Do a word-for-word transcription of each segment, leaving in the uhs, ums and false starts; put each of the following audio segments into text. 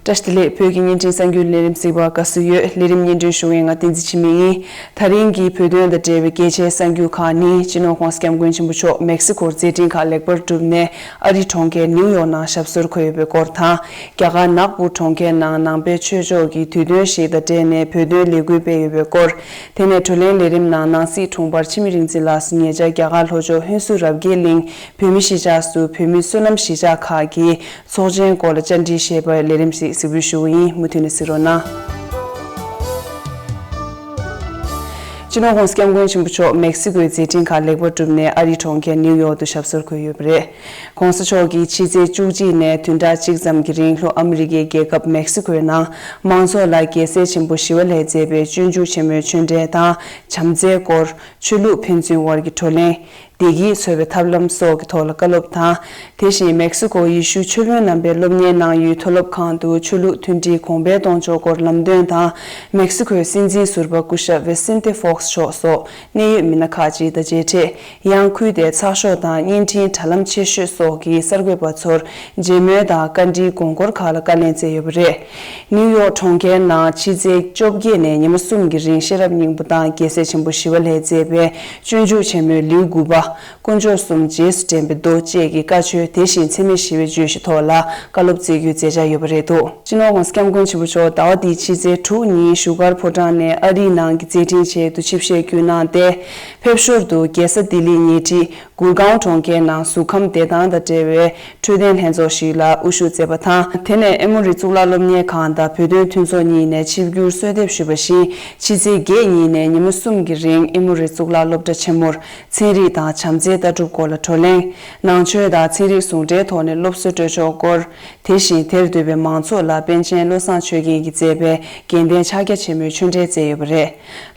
བཀྲ་ཤིས་བདེ་ལེགས། བོད་ཀྱི་བརྙན་འཕྲིན་གསར་འགྱུར་ལས་རིམ་གཟིགས་པ་དགའ་བསུ་ཡོད། ལས་རིམ་སྙན་སྒྲོན་ཞུ་མཁན་ང་བསྟན་འཛིན་འཆི་མེད་ཡིན། ད་རིང་གི་བོད་དོན་དང་འབྲེལ་བའི་གལ་ཆེའི་གསར་འགྱུར་ཁག་ནི། སྤྱི་ནོར་༸གོང་ས་༸སྐྱབས་མགོན་ཆེན་པོ་མཆོག་མེག་སི་ཀོར་མཛད་འཕྲིན་ཁག་ལེགས་པར་གྲུབ་ནས་ཨ་རིའི་གྲོང་ཁྱེར་ནིའུ་ཡོག་ནང་ཞབས་སོར་འཁོད་ཡོད་པའི་སྐོར་དང་། རྒྱ་གར་ནག་པུར་གྲོང་ཁྱེར་ནང་ནང་པའི་ཆོས་ཕྱོགས་ཀྱི་དུས་སྟོན་ཞིག་དང་འབྲེལ་ནས་བོད་དོན་ལས་འགུལ་སྤེལ་ཡོད་པའི་སྐོར། དེ་ནས་བགྲོ་གླེང་ལས་རིམ་ནང་ནང་སྲིད་དྲུང་འཕར་འཆི་མེད་རིག་འཛིན་ལགས་སུ་ཉེ་ཆར་རྒྱ་གར་ལྷོ་ཕྱོགས་ཧུན་སུར་རབ་རྒྱས་གླིང་བོད་མི་གཞིས་ཆགས་སུ་བོད་མི་བསོད་ནམས་གཞིས་ཆགས་ཁག་གི་ཚོགས་ཆེན་སྐོར་ལ་བཅར་འདྲི་ཞེས་པའི་ལས་རིམ་ཞིག་གཟིགས་འབུལ་ཞུ་གི་ཡིན། མུ་མཐུད་ནས་གཟིགས་རོགས་གནང་། སྤྱི་ནོར་༸གོང་ས་༸སྐྱབས་མགོན་ཆེན་པོ་མཆོག་མེག་སི་ཀོའི་མཛད་འཕྲིན་ཁག་ལེགས་པར་གྲུབ་ནས་ཨ་རིའི་གྲོང་ཁྱེར་ནིའུ་ཡོག་ཏུ་ཞབས་སོར་འཁོད་ཡོད་པ་རེད། ༸གོང་ས་མཆོག་གིས་ཕྱི་ཚེས་བཅུ་གཅིག་ནས་བདུན་ཕྲག་གཅིག་ཙམ་གྱི་རིང་ལྷོ་ཨ་མི་རི་ཀའི་རྒྱལ་ཁབ་མེག་སི་ཀོའི་ནང་མང་ཚོགས་ལ་རྒྱལ་སྲས་ཆེན་པོ་ཞི་བ་ལྷས་མཛད་པའི་སྤྱོད་འཇུག་ཆེན་མོའི་ཆོས་འབྲེལ་དང་བྱམས་བརྩེའི་སྐོར། ཆོས་ལུགས་ཕན་ཚུན་དབར་གྱི་བགྲོ་གླེང་། བདེ་སྐྱིད་འཚོལ་བའི་ཐབས་ལམ་སོགས་ཀྱི་ཐོག་ལ་བཀའ་སློབ་དང་། དེ་བཞིན་མེག་སི་ཀོ་ཡེ་ཤུ་ཆོས་དཔོན་རྣམ་པས་སློབ་གཉེར་གནང་ཡུལ་མཐོ་སློབ་ཁང་དུ་ཆོས་ལུགས་མཐུན་སྒྲིལ་གོང་འཕེལ་གཏོང་ཕྱོགས་སྐོར་ལམ་སྟོན་དང་། མེག་སི་ཀོའི་སྲིད་འཛིན་ཟུར་པ་སྐུ་ཞབས་ཝི་སིན་ཏེ་ཧྥོག་སི་མཆོག་སོགས་གནད་ཡོད་མི་སྣ་ཁག་ཅིག་དང་མཇལ་འཕྲད། ཡང་ཁུལ་དེའི་ཚགས་ཤོག་དང་བརྙན་འཕྲིན་དྲ་ལམ་ཆེ་ཤོས་སོགས་ཀྱི་གསར་འགོད་པ་ཚོར་མཇལ་མོལ་དང་བཀའ་འདྲིའི་དགོངས་སྐོར་ཁག་ལ་བཀའ་ལན་སྩལ་ཡོད་པ་རེད། ནིའུ་ཡོག་གྲོང་ཁྱེར་ནང་ཕྱི་ཚེས་བཅོ་བརྒྱད་ནས་ཉི་མ་གསུམ་གྱི་རིང་ཤེས་རབ་སྙིང་པོ་དང་རྒྱལ་སྲས་ཆེན་པོ་ཞི་བ་ལྷས་མཛད་པའི་སྤྱོད་འཇུག་ཆེན་མོའི་ལེའུ་དགུ་པ། དཀོན་མཆོག་གསུམ་རྗེས་སུ་དྲན་པའི་མདོ་བཅས་ཀྱི་བཀའ་ཆོས་དེ་བཞིན་འཚེ་མེད་ཞི་བའི་བརྗོད་གཞི་ཐོག་ལ་བཀའ་སློབ་སྩལ་རྒྱུའི་མཛད་འཆར་ཡོད་པ་རེད་འདུག་སྤྱི་ནོར་༸གོང་ས་༸སྐྱབས་མགོན་ཆེན་པོ་མཆོག་ཟླ་བ་འདིའི་ཕྱི་ཚེས་དྲུག་ཉིན་བཞུགས་སྒར་ཕོ་བྲང་ནས་ཨ་རིའི་ནང་གི་མཛད་འཕྲིན་ཆེད་དུ་ཆིབས་ཞལ་བསྒྱུར་གནང་སྟེ། ཕེབས་ཞོར་དུ་རྒྱལ་ས་ལྡི་ལི་ཉེ་འཁྲིས་གུར་གཱོན་གྲོང་ཁྱེར་ནང་གཟུགས་ཁམས་བདེ་ཐང་དང་འབྲེལ་བའི་འཕྲོད་བསྟེན་ལྷན་ཚོགས་ཤིག་ལ་དབུ་བཞུགས་མཛད་པ་དང་། དེ་ནས་ཨེ་མོ་རི་གཙུག་ལག་སློབ་གཉེར་ཁང་དང་བོད་དོན་མཐུན་ཚོགས་གཉིས་ནས་ཆིབས་བསྒྱུར་གསོལ་འདེབས་ཞུས་པ་བཞིན། ཕྱི་ཚེས་བརྒྱད་ཉིན་ནས་ཉི་མ་གསུམ་གྱི་རིང་ཨེ་མོ་རི་གཙུག་ལག་སློབ་གྲྭ་ཆེན་མོར་ཚན་རིག་དང་བྱམས་བརྩེའི་ལྟ་གྲུབ་སྐོར་ལ་བགྲོ་གླེང་། ནང་ཆོས་དང་ཚན་རིག་ཟུང་འབྲེལ་ཐོག་ནས་སློབ་གསོ་སྤྲོད་ཕྱོགས་སྐོར། དེ་བཞིན་དེར་འདུས་པའི་མང་ཚོགས་ལ་པཎ་ཆེན་བློ་བཟང་ཆོས་རྒྱན་གྱིས་མཛད་པའི་དགེ་ལྡན་ཕྱག་རྒྱ་ཆེན་མོའི་ཆོས་འབྲེལ་སྩལ་ཡོད་པ་རེད།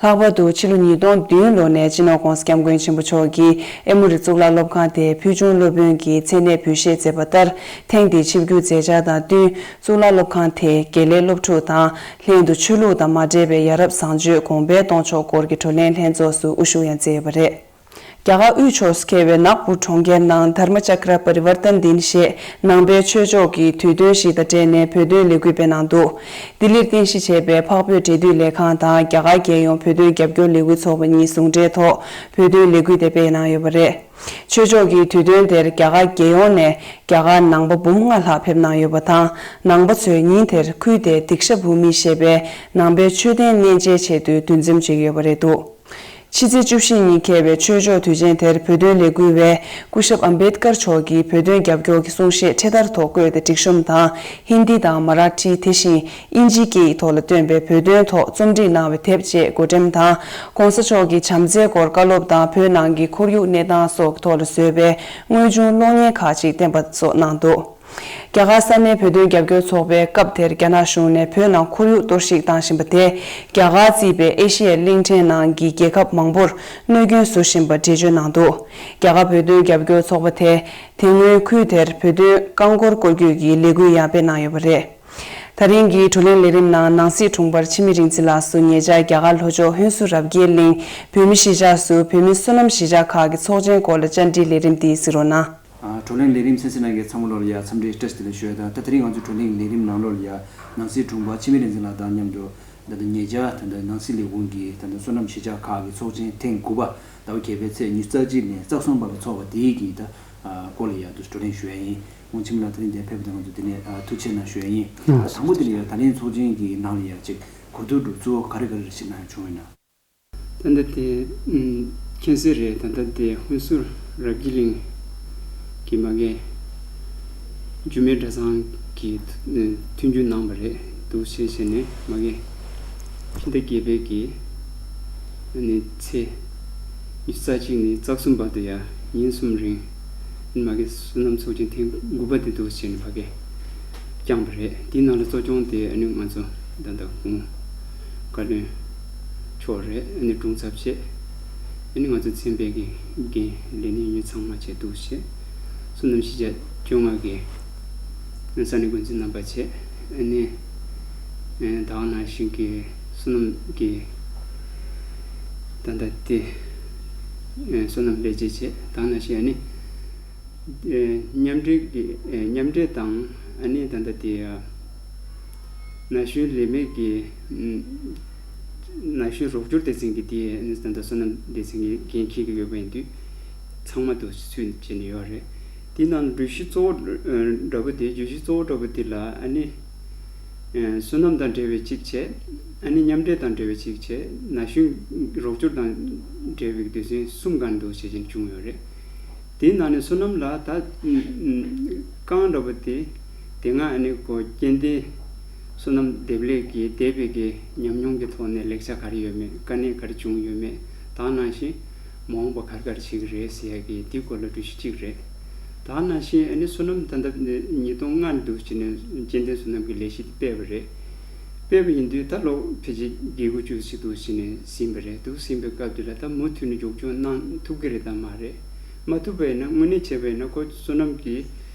ལྷག་པར་དུ་ཕྱི་ལོ་ཉིས་སྟོང་བདུན་ལོ་ནས་སྤྱི་ནོར་༸གོང་ས་༸སྐྱབས་མགོན་ཆེན་པོ་མཆོག་གིས་ཨེ་མོ་རི་གཙུག་ལག་སློབ་ཁང་དེའི་ཕུལ་བྱུང་སློབ་དཔོན་གྱི་མཚན་གནས་འབུལ་བཞེས་མཛད་པ་ལྟར། ཐེངས་འདིའི་ཆིབས་བསྒྱུར་མཛད་འཆར་དང་བསྟུན། གཙུག་ལག་སློབ་ཁང་དེའི་དགེ་ལས་སློབ་ཕྲུག་དང་ལྷན་དུ་ཆོས་ལུགས་དང་མ་འབྲེལ་བའི་ཡ་རབས་བཟང་སྤྱོད་གོང་འཕེལ་གཏོང་ཕྱོགས་སྐོར་གྱི་བགྲོ་གླེང་ལྷན་ཚོགས་སུ་དབུ་བཞུགས་ཡང་མཛད་ཡོད་པ་རེད། རྒྱ་གར་དབུས་ཕྱོགས་སུ་འཁེལ་བའི་ནག་པུར་གྲོང་ཁྱེར་ནང་དྷརྨ་ཅཀྲ་པ་རི་ཝར་ཏན་དིན་ཞེས་ནང་པའི་ཆོས་ཕྱོགས་ཀྱི་དུས་སྟོན་ཞིག་དང་འབྲེལ་ནས་བོད་དོན་ལས་འགུལ་སྤེལ་གནང་འདུག་ལྡི་ལིར་རྟེན་གཞི་བྱས་པའི་འཕགས་བོད་འབྲེལ་མཐུད་ལས་ཁང་དང་རྒྱ་གར་རྒྱལ་ཡོངས་བོད་དོན་རྒྱབ་སྐྱོར་ལས་འགུལ་ཚོགས་པ་གཉིས་ཟུང་འབྲེལ་ཐོག་བོད་དོན་ལས་འགུལ་དེ་སྤེལ་གནང་ཡོད་པ་རེད། ཆོས་ཕྱོགས་ཀྱི་དུས་སྟོན་དེར་རྒྱ་གར་རྒྱལ་ཡོངས་ནས་རྒྱ་གར་ནང་པ་འབུམ་ལྔ་ལྷག་ཕེབས་གནང་ཡོད་པ་དང་། ནང་པ་ཚོས་ཉིན་དེར་ཁུལ་དེའི་དིཀ་ཤ་བྷུ་མི་ཞེས་པའི་ནང་པའི་མཆོད་རྟེན་མནན་མཇལ་ཆེད་དུ་འདུ་འཛོམས་བྱེད་ཀྱི་ཡོད་པ་རེད་འདུག་ཕྱི་ཚེས་བཅུ་བཞི་ཉིན་འཁེལ་བའི་ཆོས་ཕྱོགས་དུས་ཆེན་དེར་བོད་དོན་ལས་འགུལ་བས་སྐུ་ཞབས་ཨམ་བེད་ཀར་མཆོག་གིས་བོད་དོན་རྒྱབ་སྐྱོར་གྱི་གསུང་བཤད་འཕྲེད་དར་ཐོག་བཀོད་དེ་སྒྲིག་གཤོམ་དང་ཧིན་དི་དང་མ་ར་ཊི། དེ་བཞིན་དབྱིན་ཇིའི་སྐད་ཡིག་ཐོག་ལ་བཏོན་པའི་བོད་དོན་ཐོག་རྩོམ་སྒྲིག་གནང་བའི་དེབ་བཅས་བགོ་འགྲེམས་དང་། ༸གོང་ས་མཆོག་གི་བྱམས་བརྩེའི་སྐོར་བཀའ་སློབ་དང་བོད་ནང་གི་ཁོར་ཡུག་གནས་སྟངས་སོགས་ཀྱི་ཐོག་ལ་བཟོས་པའི་དངོས་བྱུང་གློག་བརྙན་ཁག་ཅིག་བསྟན་པ་སོགས་གནང་འདུག་རྒྱ་གར་ས་གནས་བོད་དོན་རྒྱབ་སྐྱོར་ཚོགས་པས་སྐབས་དེར་རྒྱ་ནག་གཞུང་ནས་བོད་ནང་ཁོར་ཡུག་གཏོར་བཤིག་བཏང་བཞིན་པ་དེ་རྒྱ་གར་རྩིས་པའི་ཨེ་ཤི་ཡའི་གླིང་ཕྲན་ནང་གི་རྒྱལ་ཁབ་མང་པོར་གནོད་སྐྱོན་བཟོ་བཞིན་པ་འགྲེལ་བརྗོད་གནང་འདུག་རྒྱ་གར་བོད་དོན་རྒྱབ་སྐྱོར་ཚོགས་པ་དེས་དེ་སྔོན་ཁུལ་དེར་བོད་དོན་རྐང་འཁོར་སྐོར་སྐྱོད་ཀྱི་ལས་འགུལ་ཡང་སྤེལ་གནང་ཡོད་པ་རེད། ད་རིང་གི་བགྲོ་གླེང་ལས་རིམ་ནང་ནང་སྲིད་དྲུང་འཕར་འཆི་མེད་རིག་འཛིན་ལགས་སུ་ཉེ་ཆར་རྒྱ་གར་ལྷོ་ཕྱོགས་ཧུན་སུར་རབ་རྒྱས་གླིང་བོད་མི་གཞིས་ཆགས་སུ་བོད་མི་བསོད་ནམས་གཞིས་ཆགས་ཁག་གི་ཚོགས་ཆེན་སྐོར་ལ་བཅར་འདྲིའི་ལས་རིམ་འདི་གཟིགས་རོགས་གནང་། ཨ། བགྲོ་གླེང་ལས་རིམ་གསན་གཟིགས་གནང་མཁན་ཚང་མ་ལོག་ལ་ཡ་འཚམས་འདྲི་བཀྲ་ཤིས་བདེ་ལེགས་ཞུ་ཡ་དང་། ད་དེ་རིང་ང་ཚོའི་བགྲོ་གླེང་ལས་རིམ་ནང་ལོག་ལ་ཡ་ནང་སྲིད་དྲུང་འཕར་འཆི་མེད་རིག་འཛིན་ལགས་དང་མཉམ་དུ་ད་ལྟ་ཉེ་ཆར་ད་ལྟ་ནང་སྲིད་ལས་ཁུངས་ཀྱི་ད་ལྟ་བསོད་ནམས་གཞིས་ཆགས་ཁག་གི་ཚོགས་ཆེན་ཐེངས་དགུ་པ་ཟླ་བ་བརྒྱད་པའི་ཚེས་ཉི་ཤུ་རྩ་གཅིག་ནས་རྩ་གསུམ་བར་ལ་འཚོགས་པ་དེའི་གི་ད་ཨ་སྐོར་ལ་ཡ་ད་བགྲོ་གླེང་ཞུ་ཡ་ཡིན། ཁོང་འཆི་མེད་ལགས་ད་རིང་འདིར་ཕེབས་པ་དང་ང་ཚོ་འདི་ནས་ཨ་ཐུགས་རྗེ་གནང་ཞུ་ཡ་ཡིན། ཨ་དང་པོ་དེ་ལ་ཡ་ད་ལན་ཚོགས་ཆེན་གྱི་ནང་ལ་ཡ་ཅིག་གོ་བསྡུར་འདྲ་གཙོ་བོ་ག་རེ་ག་རེ་ཞིག་གནང་ཡ་བྱུང་ཡོད་ན། ད་ལྟ་དེ་ཨུམ་མཁྱེན་གསལ་རེད། ད་ལྟ་དེ་ཧུན་སུར་རབ་རྒྱས་གླིང་གི་མ་གི་འགྱུར་མེད་གྲྭ་ཚང་གི་ཨ་མཐུན་འགྱུར་གནང་བ་རེད་འདུག་ཞེས་བྱས་ནས་མ་གི་ཕྱི་ཟླ་བརྒྱད་པའི་གི་ཨ་ནི་ཚེས་ཉི་ཤུ་རྩ་གཅིག་ནས་རྩ་གསུམ་བར་དུ་ཡ་ཉིན་གསུམ་རིང་ཨ་ནི་མ་གི་བསོད་ནམས་ཚོགས་ཆེན་ཐེངས་དགུ་པ་དེ་འདུག་ཟེར་ནས་ཕ་གི་བསྐྱངས་པ་རེད། དེའི་ནང་ལ་གཙོ་སྐྱོང་དེ་ཨ་ནི་ང་ཚོ་ད་ལྟ་གུང་བཀའ་བློན་མཆོག་རེད། ཨ་ནི་དྲུང་ཚབ་བྱས་ཨ་ནི་ང་ཚོ་ཚན་པའི་གི་འགན་ལས་སྣེ་ཡོད་མཁན་ཚང་མ་བྱས་འདུག་བྱས། བསོད་ནམས་གཞིས་ཆགས་བཅོ་ལྔ་གི་ས་གནས་འགོ་འཛིན་རྣམ་པ་བྱས། ཨ་ནི་ཨ་ད་ག་ནང་བཞིན་གྱི་བསོད་ནམས་ཀྱི་ད་ལྟ་དེ་ཨ་བསོད་ནམས་ལས་བྱེད་བྱས། ད་ག་ནང་བཞིན་ཨ་ནི་ཨ་མཉམ་འབྲེལ་གྱི་ཨ་མཉམ་འབྲེལ་དང་ཨ་ནི་ད་ལྟ་དེ་ཨ་ ན་གཞོན་ལས་མེད་ཀྱི་ན་གཞོན་རོགས་སྐྱོར་སྡེ་ཚན་གྱི་དེ་ནི་ད་ལྟ་སོ་ནམ་སྡེ་ཚན་གྱི་འགན་འཁྱེར་གྱི་ཡོད་པ་ཡིན་དུས། ཚང་མ་དུ་ཚུད་བྱས་ནས་ཡོད་རེད། དེ་ནང་གྲོས་གཞི་གཙོ་བོ་འདྲ་པོ་དེ་གྲོས་གཞི་གཙོ་བོ་འདྲ་པོ་དེ་ལ་ཨ་ནི། སོ་ནམ་དང་འབྲེལ་བའི་གཅིག་བྱས། ཨ་ནི་མཉམ་འབྲེལ་དང་འབྲེལ་བའི་གཅིག་བྱས། ན་གཞོན་རོགས་སྐྱོར་དང་འབྲེལ་བའི་སྡེ་ཚན་གསུམ་གང་འདུག་བྱས་ཀྱིན་བྱུང་ཡོད་རེད། དེའི་ནང་ནས་སོ་ནམ་ལ་ད་རྐང་འདྲ་པོ་དེ་དེ་སྔ་ཨ་ནི་ཁོ་སྐྱེ་ལྡན་སོ་ནམ་འདེབས་ལས་ཀྱི་འདས་པའི་གི་ཉམས་མྱོང་གི་ཐོག་ནས་ལེགས་ཆ་ག་རེ་ཡོད་མེད། དཀའ་གནད་ག་རེ་བྱུང་ཡོད་མེད། ད་ནང་བཞིན་མ་འོངས་པ་ག་རེ་ག་རེ་བྱེད་ཀྱི་རེད་ཟེར་ཡ་གི་དེའི་སྐོར་ལ་གྲོས་གཞི་གཅིག་རེད། ད་ནང་བཞིན་ཨ་ནི་སོ་ནམ་ད་ལྟ་ཉིས་སྟོང་ལྔ་འདུག་བྱས་ནས་སྐྱེ་ལྡན་སོ་ནམ་གྱི་ལས་གཞི་དེ་སྤེལ་བ་རེད། སྤེལ་བ་ཡིན་དུས་ད་ལོ་ཕལ་ཆེར་བརྒྱད་དགུ་བཅུ་ཞིག་འདུག་བྱས་ནས་ཟིན་པ་རེད། འདུག་ཟིན་པའི་སྐབས་དེ་ལ་ད་མུ་མཐུད་ནས་འཇོག་སྐྱོང་གནང་ཐུབ་ཀྱི་རེད་དམ་མ་རེད། མ་ཐུབ་པ་ཡིན་ན་དངོས་གནས་བྱས་པ་ཡིན་ན་ཁོ་སོ་ནམ་གྱི་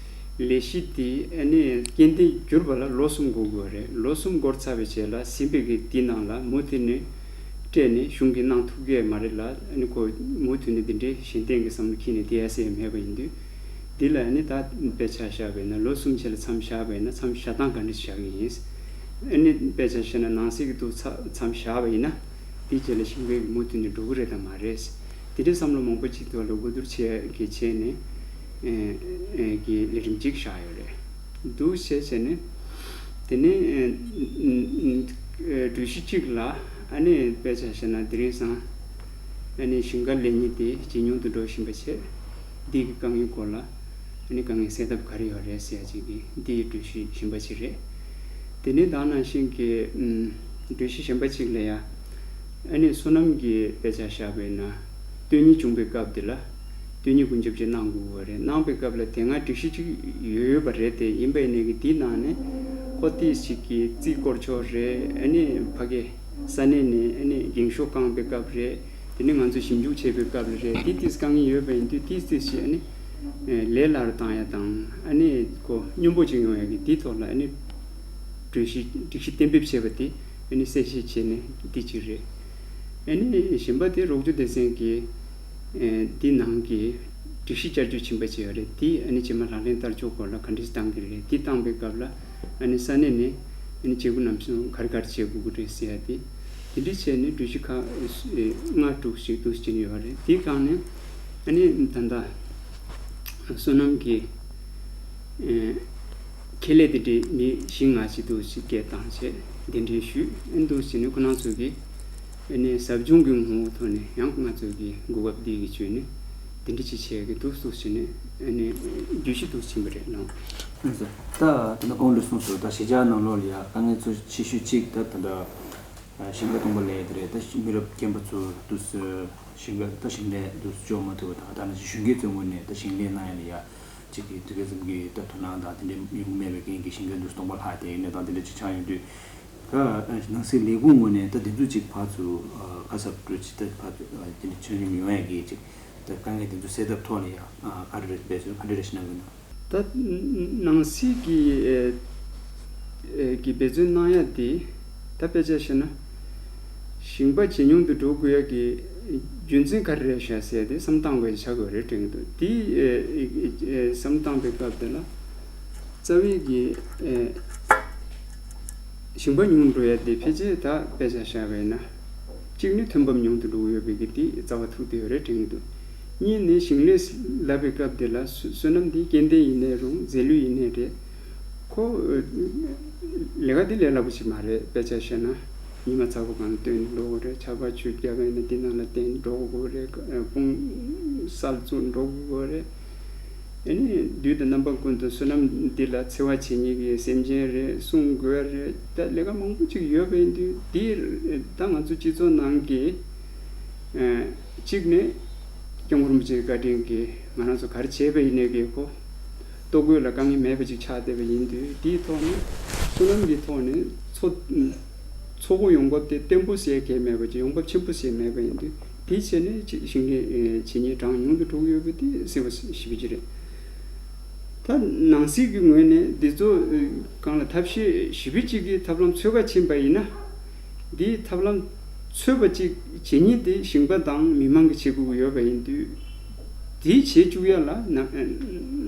ལས་གཞི་དེ་ཨ་ནི་སྐྱེ་ལྡན་གྱུར་པ་ལ་ལོ་གསུམ་འགོར་དགོས་རེད། ལོ་གསུམ་འགོར་ཚར་བའི་རྗེས་ལ་ཟིན་པའི་གི་དེའི་ནང་ལ་མུ་མཐུད་ནས་སྤྲད་ནས་གཞུང་གིས་གནང་ཐུབ་ཀྱི་མ་རེད་ལ། ཨ་ནི་ཁོ་མུ་མཐུད་ནས་འདི་འདྲའི་གཞན་བརྟེན་གྱི་བསམ་བློ་འཁྱེར་ནས་དེ་ཡ་སེ་མེད་པ་ཡིན་དུས། འདི་ལ་ནི་ད་དཔེ་ཆ་བཞག་པ་ཡིན་ན་ལོ་གསུམ་རྗེས་ལ་མཚམས་བཞག་པ་ཡིན་ན་མཚམས་བཞག་སྟངས་ག་འདྲ་བཞག་གི་ཡིན། ཨ་ནི་དཔེ་ཆ་བཞག་ན་ནང་གསེས་ཀྱི་འདུག་མཚམས་བཞག་པ་ཡིན་ན་དེའི་རྗེས་ལ་ཞིང་པའི་མུ་མཐུད་ནས་འགྲོ་གི་རེད་དམ་མ་རེད། དེ་འདྲའི་བསམ་བློ་མང་པོ་ཅིག་ཐོག་ལ་གོ་བསྡུར་བྱས་ཀྱི་བྱས་ནས་ཨེ་ཨེ་གི་ལས་རིམ་གཅིག་བཞག་ཡོད་རེད། འདུག་བྱས་བྱས་ནས་དེ་ནས་ཨེ་ཨེ་གྲོས་གཞི་གཅིག་ལ་ཨ་ནི་དཔེ་ཆ་བཞག་ན་དེ་རིང་སང་ཨ་ནི་ཞིང་ཁ་ལས་གཉེར་དེ་ཇེ་ཉུང་དུ་འགྲོ་བཞིན་པ་བྱས། འདི་གི་དཀའ་ངལ་སྐོར་ལ་ཨ་ནི་དཀའ་ངལ་སེལ་ཐབས་ག་རེ་ཡོད་རེད་ཟེར་ཡ་ཅིག་གི་འདི་གྲོས་གཞི་གཞན་པ་ཅིག་རེད། དེ་ནས་ད་ནང་བཞིན་གྱི་ཨམ་གྲོས་གཞི་གཞན་པ་ཅིག་ལ་ཡ་ཨ་ནི་སོ་ནམ་གྱི་དཔེ་ཆ་བཞག་པ་ཡིན་ན་སྟོན་ཉིན་བྱུང་པའི་སྐབས་དེ་ལ་སྟོན་ཉིན་ཀུན་ཁྱབ་ཅིག་གནང་དགོས་པ་རེད། གནང་པའི་སྐབས་ལ་དེ་སྔ་སྒྲིག་གཞི་ཅིག་ཡོད་ཡོད་པ་རེད། དེ་ཡིན་པ་ཡིན་ནའི་གི་དེའི་ནང་ནས་ཁོ་ཏིས་ཅིག་གི་རྩིས་སྐོར་ཕྱོགས་རེད། ཨ་ནི་ཕ་གི་ས་གནས་ནས་ཨ་ནི་འགེངས་ཤོག་བསྐངས་པའི་སྐབས་རེད། དེ་ནས་ང་ཚོས་ཞིབ་འཇུག་བྱེད་པའི་སྐབས་ལ་རེད། དེ་ཏིས་དཀའ་ངལ་ཡོད་པ་ཡིན་དུས་ཏིས་ཏིས་ཞིག་ཨ་ནི་ལས་སླ་རུ་བཏང་ཡ་དང་ཨ་ནི་ཁོ་སྙོམས་པོ་ཅིག་ཡོང་ཡ་གི་དེའི་ཐོག་ལ་ཨ་ནི་གྲོས་གཞི་སྒྲིག་གཞི་གཏན་འབེབས་བྱས་པ་དེ་ཨ་ནི་གསལ་བཤད་བྱས་ནས་དེ་གཅིག་རེད། ཨ་ནི་གཞན་པ་དེ་རོགས་སྐྱོར་སྡེ་ཚན་གྱི་ཨེ་འདི་ནང་གི་སྒྲིག་གཞི་བསྐྱར་བཅོས་ཕྱིན་པ་ཅིག་ཡོད་རེད། དེ་ཨ་ནི་རྗེས་མ་ལག་ལེན་བསྟར་ཕྱོགས་སྐོར་ལ་ག་འདྲས་བཏང་གི་རེད། དེ་བཏང་པའི་སྐབས་ལ་ཨ་ནི་ས་གནས་ནས་ཨ་ནི་བྱེད་སྒོ་རྣམས་ག་རེ་ག་རེ་བྱེད་དགོས་ཀྱི་རེད་ཟེར་ཡ་དེ་དེ་འདྲས་བྱས་ནས་གྲོས་གཞི་ཁག་ཨེ་ལྔ་དྲུག་ཞིག་འདུག་ཕྱིན་ཡོད་རེད། དེ་སྒང་ནས་ཨ་ནི་ད་ལྟ་སོ་ནམ་གྱི་ཨེ་ཁེ་ལས་དེ་འདྲའི་མི་བཞི་ལྔ་ཞིག་འདུག་ཅིག་སྐད་བཏང་བྱས་གདན་འདྲེན་ཞུས། ཨ་འདུག་བྱས་ནས་ཁོ་རང་ཚོ་གིས་ཨ་ནི་ཟབ་སྦྱོང་གི་ངོ་བོ་ཐོག་ནས་ཡང་ང་ཚོ་གི་གོ་སྐབས་འདི་གི་བརྒྱུད་ནས་དེ་འདྲ་ཅིག་བྱས་ཀྱི་འདུག་སུ་བྱས་ནས་ཨ་ནི་བརྗོད་གཞི་འདུག་ཕྱིན་པ་རེད་ལགས། ལགས་སོ། ད་ད་ལྟ་གོང་ལ་གསུངས་སོང་། ད་གཞིས་ཆགས་ནང་ལོགས་ལ་ཡ་དཀའ་ངལ་ཚོ་ཆེ་ཤོས་གཅིག་ད་ད་ལྟ་ཞིང་ཁ་སྟོང་པ་ལས་དེ་རེད། ད་མི་རབས་རྒན་པ་ཚོ་འདུག་སེ་ཞིང་ཁ་ད་ཞིང་ལས་འདུག་སེ་འཇོག་མ་ཐུབ་པ་དང་། ད་ནང་བཞིན་གཞོན་སྐྱེས་ཚོའི་ངོས་ནས་ད་ཞིང་ལས་གནང་ཡ་ལ་ཡ་གཅིག་གི་དུས་སྐབས་ཙམ་གྱི་ད་དོ་སྣང་དང་དེ་འདྲའི་ཡོང་མེད་པའི་རྐྱེན་གྱིས་ཞིང་ཁ་འདུག་སྟོང་པ་ལྷག་དེ་གནས་སྟངས་དེ་འདྲ་ཅིག་ཆགས་ཡོང་དུས། ད་ནང་སྲིད་ལས་ཁུངས་ངོས་ནས་ད་དེ་ཚོ་ཅིག་ཕར་ཚུར་ཁ་གསབ་སྤྲོད་ཅིག་ད་ཕར་ཚུར་དེ་འདྲ་ཆ་སྙོམས་ཡོང་ཡ་གི་ཅིག་ད་དཀའ་ངལ་དེ་ཚོ་སེལ་ཐབས་ཐོག་ལ་ཡ་ག་རེ་རེད་འབད་བརྩོན་ག་འདྲ་རེ་ཞིག་གནང་གི་ཡོད་ན། ད་ནང་སྲིད་ཀྱི་ཨེ་ཨེ་ཀྱི་འབད་བརྩོན་གནང་ཡ་དེ་ད་དཔེ་ཆ་བཤད་ན། ཞིང་པ་ཇེ་ཉུང་དུ་འགྲོ་དགོས་ཡ་གི་རྒྱུ་མཚན་ག་རེ་རེད་ཤག་ཟེར་ཏེ་བསམ་བཏང་དགོས་ཡ་ཆགས་དགོས་རེད་དྲན་གྱི་འདུག་དེ་ཨེ་ཨེ་བསམ་བཏང་པའི་སྐབས་དེ་ལ་རྩ་བའི་གི་ཨེ་ཞིང་པ་ཉུང་འགྲོ་ཡ་དེ་ཕལ་ཆེར་ད་དཔེ་ཆ་བཞག་པ་ཡིན་ན་གཅིག་ནི་ཐོན་འབབ་ཉུང་དུ་འགྲོ་གི་ཡོད་པའི་གི་དེ་རྩ་བ་ཐུག་བསྡད་ཡོད་རེད་དྲན་གྱི་འདུག་གཉིས་ནི་ཞིང་ལས་ལབ་པའི་སྐབས་དེ་ལ་སོ་སོ་ནམ་དེ་སྐྱེ་ལྡན་ཡིན་ནའི་རུང་རྫས་ལུད་ཡིན་ནའི་རེད། ཁོ་ལས་ཀ་དེ་ལས་སླ་པོ་ཞིག་མ་རེད། དཔེ་ཆ་བཤད་ན་ཉི་མ་ཚ་པོ་གང་བཏོན་འགྲོ་དགོས་རེད། ཆར་པ་ཆུ་བརྒྱབ་པ་ཡིན་ན་དེ་ནང་ལ་བརྟེན་འགྲོ་དགོས་རེད། དཔུང་སར་བཙུགས་འགྲོ་དགོས་རེད། ཨ་ནི་དུས་དང་རྣམ་པ་ཀུན་ཏུ་སོ་ནམ་འདི་ལ་འཚེ་བ་བྱེད་མཁན་གྱི་སེམས་ཅན་རེད། སྲུང་དགོས་རེད། ད་ལས་ཀ་མང་པོ་ཅིག་ཡོད་པ་ཡིན་དུས་འདི་ད་ང་ཚོ་སྤྱི་ཚོགས་ནང་གི་གཅིག་ནས་སྐྱབས་མགོན་རིན་པོ་ཆེའི་བཀའ་དྲིན་གྱིས་ང་རང་ཚོ་ག་རེ་བྱས་པ་ཡིན་ནའི་གི་ཁོ་ལྟོ་གོས་ལ་དཀའ་ངལ་མེད་པ་ཅིག་ཆགས་བསྡད་པ་ཡིན་དུས། དེའི་ཐོག་ནས་སོ་ནམ་གྱི་ཐོག་ནས་འཚོ་འཚོ་སྒོ་ཡོང་འབབ་དེ་བརྟན་པོ་ཟེར་གྱི་མེད་པ་ཅིག་ཡོང་འབབ་ཆེན་པོ་ཟེར་མེད་པ་ཡིན་དུས། དེའི་ཆེད་ནས་ཅིག་ཞིང་ལས་བྱེད་མཁན་གྲངས་ཉུང་དུ་འགྲོ་གི་ཡོད་པ་དེ་གསལ་པོ་ཞེ་པོ་ཅིག་རེད། ད་ནང་སྲིད་ཀྱི་ངོས་ནས་འདི་ཚོ་སྒང་ལ་ཐབས་ཤེས་ཞེ་པོ་ཅིག་གི་ཐབས་ལམ་འཚོལ་ག་ཕྱིན་པ་ཡིན་ན། འདིའི་ཐབས་ལམ་འཚོལ་བ་ཅིག་བྱེད་ཉིན་དེ་ཞིང་པ་དང་མི་མང་གིས་བྱེད་དགོས་ཀྱི་ཡོད་པ་ཡིན་དུས། དེ་བྱེད་བཅུག་ཡ་ལ་ནང་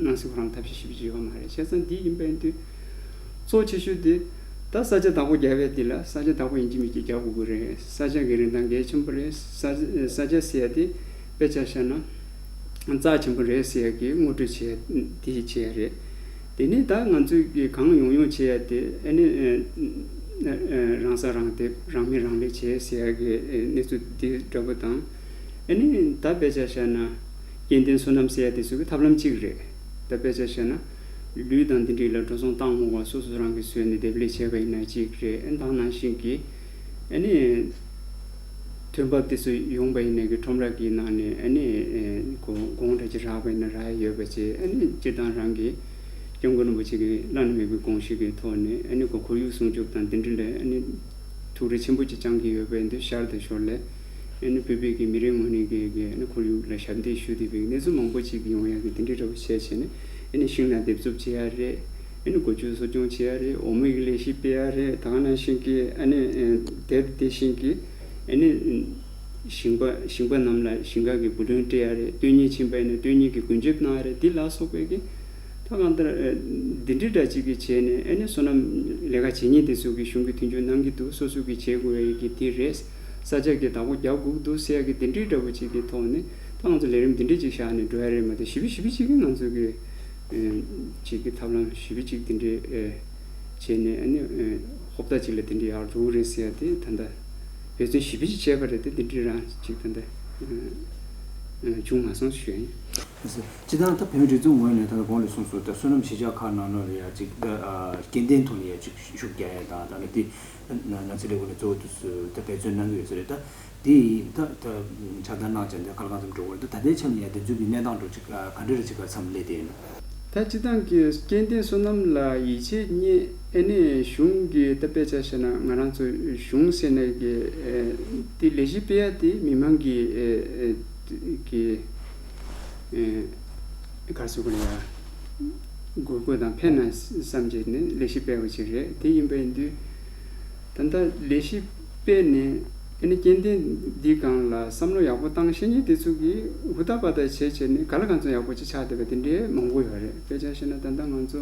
ནང་སྲིད་ཁོ་རང་ཐབས་ཤེས་ཞེ་པོ་ཅིག་ཡོད་མ་རེད། བྱས་ཙང་འདི་ཡིན་པ་ཡིན་དུས། གཙོ་ཆེ་ཤོས་དེ་ ད་ས་ཆ་བདག་པོ་རྒྱག་པའི་དེ་ལ་ས་ཆ་བདག་པོ་ཡིན་གཅིག་མིན་གཅིག་རྒྱག་དགོས་ཀྱི་རེད། ས་ཆ་གི་རིན་ཐང་གལ་ཆེན་པོ་རེད། ས་ས་ཆ་ཟེར་ཡ་དེ་དཔེ་ཆ་བཞག་ན་རྩ་ཆེན་པོ་རེད་ཟེར་ཡ་གི་ངོ་སྤྲོད་བྱས་དེ་བྱས་རེད། དེ་ནས་ད་ང་ཚོས་ཀྱི་གང་ཡོང་ཡོང་བྱས་ཡ་དེ་ཨ་ནི་ཨ་ཨ་རང་ས་རང་སྡེབ་རང་མི་རང་ལས་བྱས་ཟེར་ཡ་གི་ཨ་གནས་ཚུལ་དེ་འདྲ་པོ་དང་། ཨ་ནི་ད་དཔེ་ཆ་བཞག་ན་སྐྱེ་ལྡན་སོ་ནམ་ཟེར་ཡ་དེ་ཚོ་གི་ཐབས་ལམ་གཅིག་རེད། ད་དཔེ་ཆ་བཞག་ན། ལུད་དང་འདི་འདྲ་ལ་འགྲོ་སོང་བཏང་འོང་བ་སོ་སོ་རང་གིས་བཟོས་ནས་སྡེབ་ལས་བྱས་པ་ཡིན་ན་གཅིག་རེད། ཨ་ནི་ད་ནང་བཞིན་གྱི་ཨ་ནི་ཐོན་འབབ་དེ་ཚོ་ཡོང་པ་ཡིན་ན་གི་ཁྲོམ་ར་གི་ནང་ནས་ཨ་ནི་ཨེ་གོ་གོང་འདྲ་ཅིག་རག་པ་ཡིན་ན་རག་ཡ་ཡོད་པ་བྱས། ཨ་ནི་སྤྱིར་བཏང་རང་གི་སྐྱབས་མགོན་རིན་པོ་ཆེ་གི་བླ་ན་མེད་པའི་དགོངས་གཞི་གི་ཐོག་ནས་ཨ་ནི་གོ་ཁོར་ཡུག་སྲུང་སྐྱོབ་དང་འདི་འདྲ་ལ་ཨ་ནི་ཐུགས་རེ་ཆེན་པོ་ཅིག་བཅངས་ཀྱི་ཡོད་པ་ཡིན་དུས་ཤར་དང་ཞོར་ལས། ཨ་ནི་བོད་པའི་གི་མི་རེ་ངོས་ནས་གི་གི་ཨ་ནི་ཁོར་ཡུག་ལ་ཞབས་འདེགས་ཞུ་བསྡད་པའི་གནས་ཚུལ་མང་པོ་ཅིག་ཡོང་ཡ་གི་དེ་འདྲའི་འདྲ་པོ་བྱས་བྱས་ནས། ཨ་ནི་ཤིང་ནགས་འདེབས་འཛུགས་བྱེད་ཡ་རེད། ཨ་ནི་སྒོ་ཕྱུགས་གསོ་སྐྱོང་བྱེད་ཡ་རེད། འོ་མའི་གི་ལས་གཞི་སྤེལ་ཡ་རེད། ད་ག་ནང་བཞིན་གི་ཨ་ནི་ཨ་དེབ་དེ་བཞིན་གི་ཨ་ནི་ཞིང་པ་ཞིང་པ་རྣམས་ལ་ཞིང་ཁ་གི་བུ་ལོན་སྤྲད་ཡ་རེད། སྟོན་ཉིན་ཕྱིན་པ་ཡིན་ན་སྟོན་ཉིན་གི་གུན་གཅབ་གནང་ཡ་རེད། འདི་ལ་སོགས་པའི་གི་ད་གང་ལྟར་ཨ་འདི་འདྲའི་འདྲ་ཅིག་གི་བྱས་ནས་ཨ་ནི་སོ་ནམ་ལས་ཀ་བྱེད་མཁན་དེ་ཚོ་གི་གཞུང་གི་མཐུན་འགྱུར་གནང་གི་འདུག་སོ་སོ་གི་བྱེད་དགོས་ཡ་གི་དེ་རེད། ས་ཆ་གི་བདག་པོ་རྒྱག་དགོས་ཀྱི་འདུག་ཟེར་ཡ་གི་དེ་འདྲའི་འདྲ་པོ་ཅིག་གི་ཐོག་ནས་ད་ང་ཚོ་ལས་རིམ་དེ་འདྲའི་ཅིག་བཞག་ནས་འགྲོ་ཡ་རེད་མ་གཏོགས། ཞི་བི་ཞི་བི་ཅིག་གི་ང་ཚོ་གི་ཨེ་ཅིག་གི་ཐབས་ལམ་ཞི་བི་ཅིག་དེ་འདྲའི་ཨེ་བྱས་ནས་ཨ་ནི་ཨེ་ཧོབ་ཏ་ཅིག་ལ་དེ་འདྲའི་ཡར་འགྲོ་གི་རེད་ཟེར་ཡ་དེ་ད་ལྟ་འབད་བརྩོན་ཞི་བི་ཅིག་བྱས་པ་རེད་དེ། དེ་འདྲའི་རང་ཅིག་ད་ལྟ་ཨེ་བྱུང་མ་སོང་ཞུ་ཡ་ཡིན། སྤྱིར་བཏང་ད་བོད་མིའི་སྒྲིག་འཛུགས་ངོས་ནས་ད་ལྟ་གོང་ལ་གསུངས་སོང་། ད་སོ་ནམ་གཞིས་ཆགས་ཁག་ནང་ལོགས་ལ་ཡ་ཅིག་ད་ཨ་སྐྱེ་ལྡན་ཐོག་ནས་ཡ་ཅིག་ཤུགས་རྒྱག་ཡ་དང་། ད་ནི་དེ་ན་ན་ཚ་ལས་ཁུངས་ནས་གཙོ་བོ་དུ་སུ་ད་འབད་བརྩོན་གནང་གི་ཡོད་ས་རེད། ད་དེ་ཡིན་ད་ད་ཆ་ཚང་གནང་བྱས་འདི་ག་ལ་གང་འཚམ་འགྲོ་གི་རེད། ད་ད་ལྟའི་ཆ་ནས་ཡ་དེ་ཚོའི་གི་གནས་སྟངས་འགྲོ་ཅིག་ཨ་ག་འདྲ་རེ་ཅིག་ག་མཚམས་སླེབས་བསྡད་ཡོད་ན། ད་སྤྱིར་བཏང་གི་སྐྱེ་ལྡན་སོ་ནམ་ལ་ཡིད་ཆེས་རྙེད། ཨ་ནི་གཞུང་གི་ད་དཔེ་ཆ་བཞག་ན་ང་རང་ཚོ་གཞུང་ཟེར་ནས་གི་ཨེ་དེ་ལས་གཞི་སྤེལ་ཡ་དེ་མི་མང་གི་ཨེ་ཨེ་གི་ཨེ་ག་རེ་ཟེར་དགོས་རེད་ཡ། དགོས་མཁོ་དང་ཕན་ན་བསམ་བྱས་ནས་ལས་གཞི་སྤེལ་བ་ཅིག་རེད། དེ་ཡིན་པ་ཡིན་དུས་ད་ལྟ་ལས་གཞི་སྤེལ་ནས་ཨ་ནི་སྐྱེ་ལྡན་འདི་སྒང་ལ་བསམ་བློ་ཡག་པོ་བཏང་ཤེས་མཁན་དེ་ཚོ་གིས་ཧུར་ཐག་པ་ཐག་བྱས་བྱས་ནས་ག་ལ་གང་འཚམ་ཡག་པོ་ཅིག་ཆགས་བསྡད་པ་དེ་འདྲའི་མང་པོ་ཡོད་རེད། དཔེ་ཆ་བཤད་ན་ད་ལྟ་ང་ཚོ་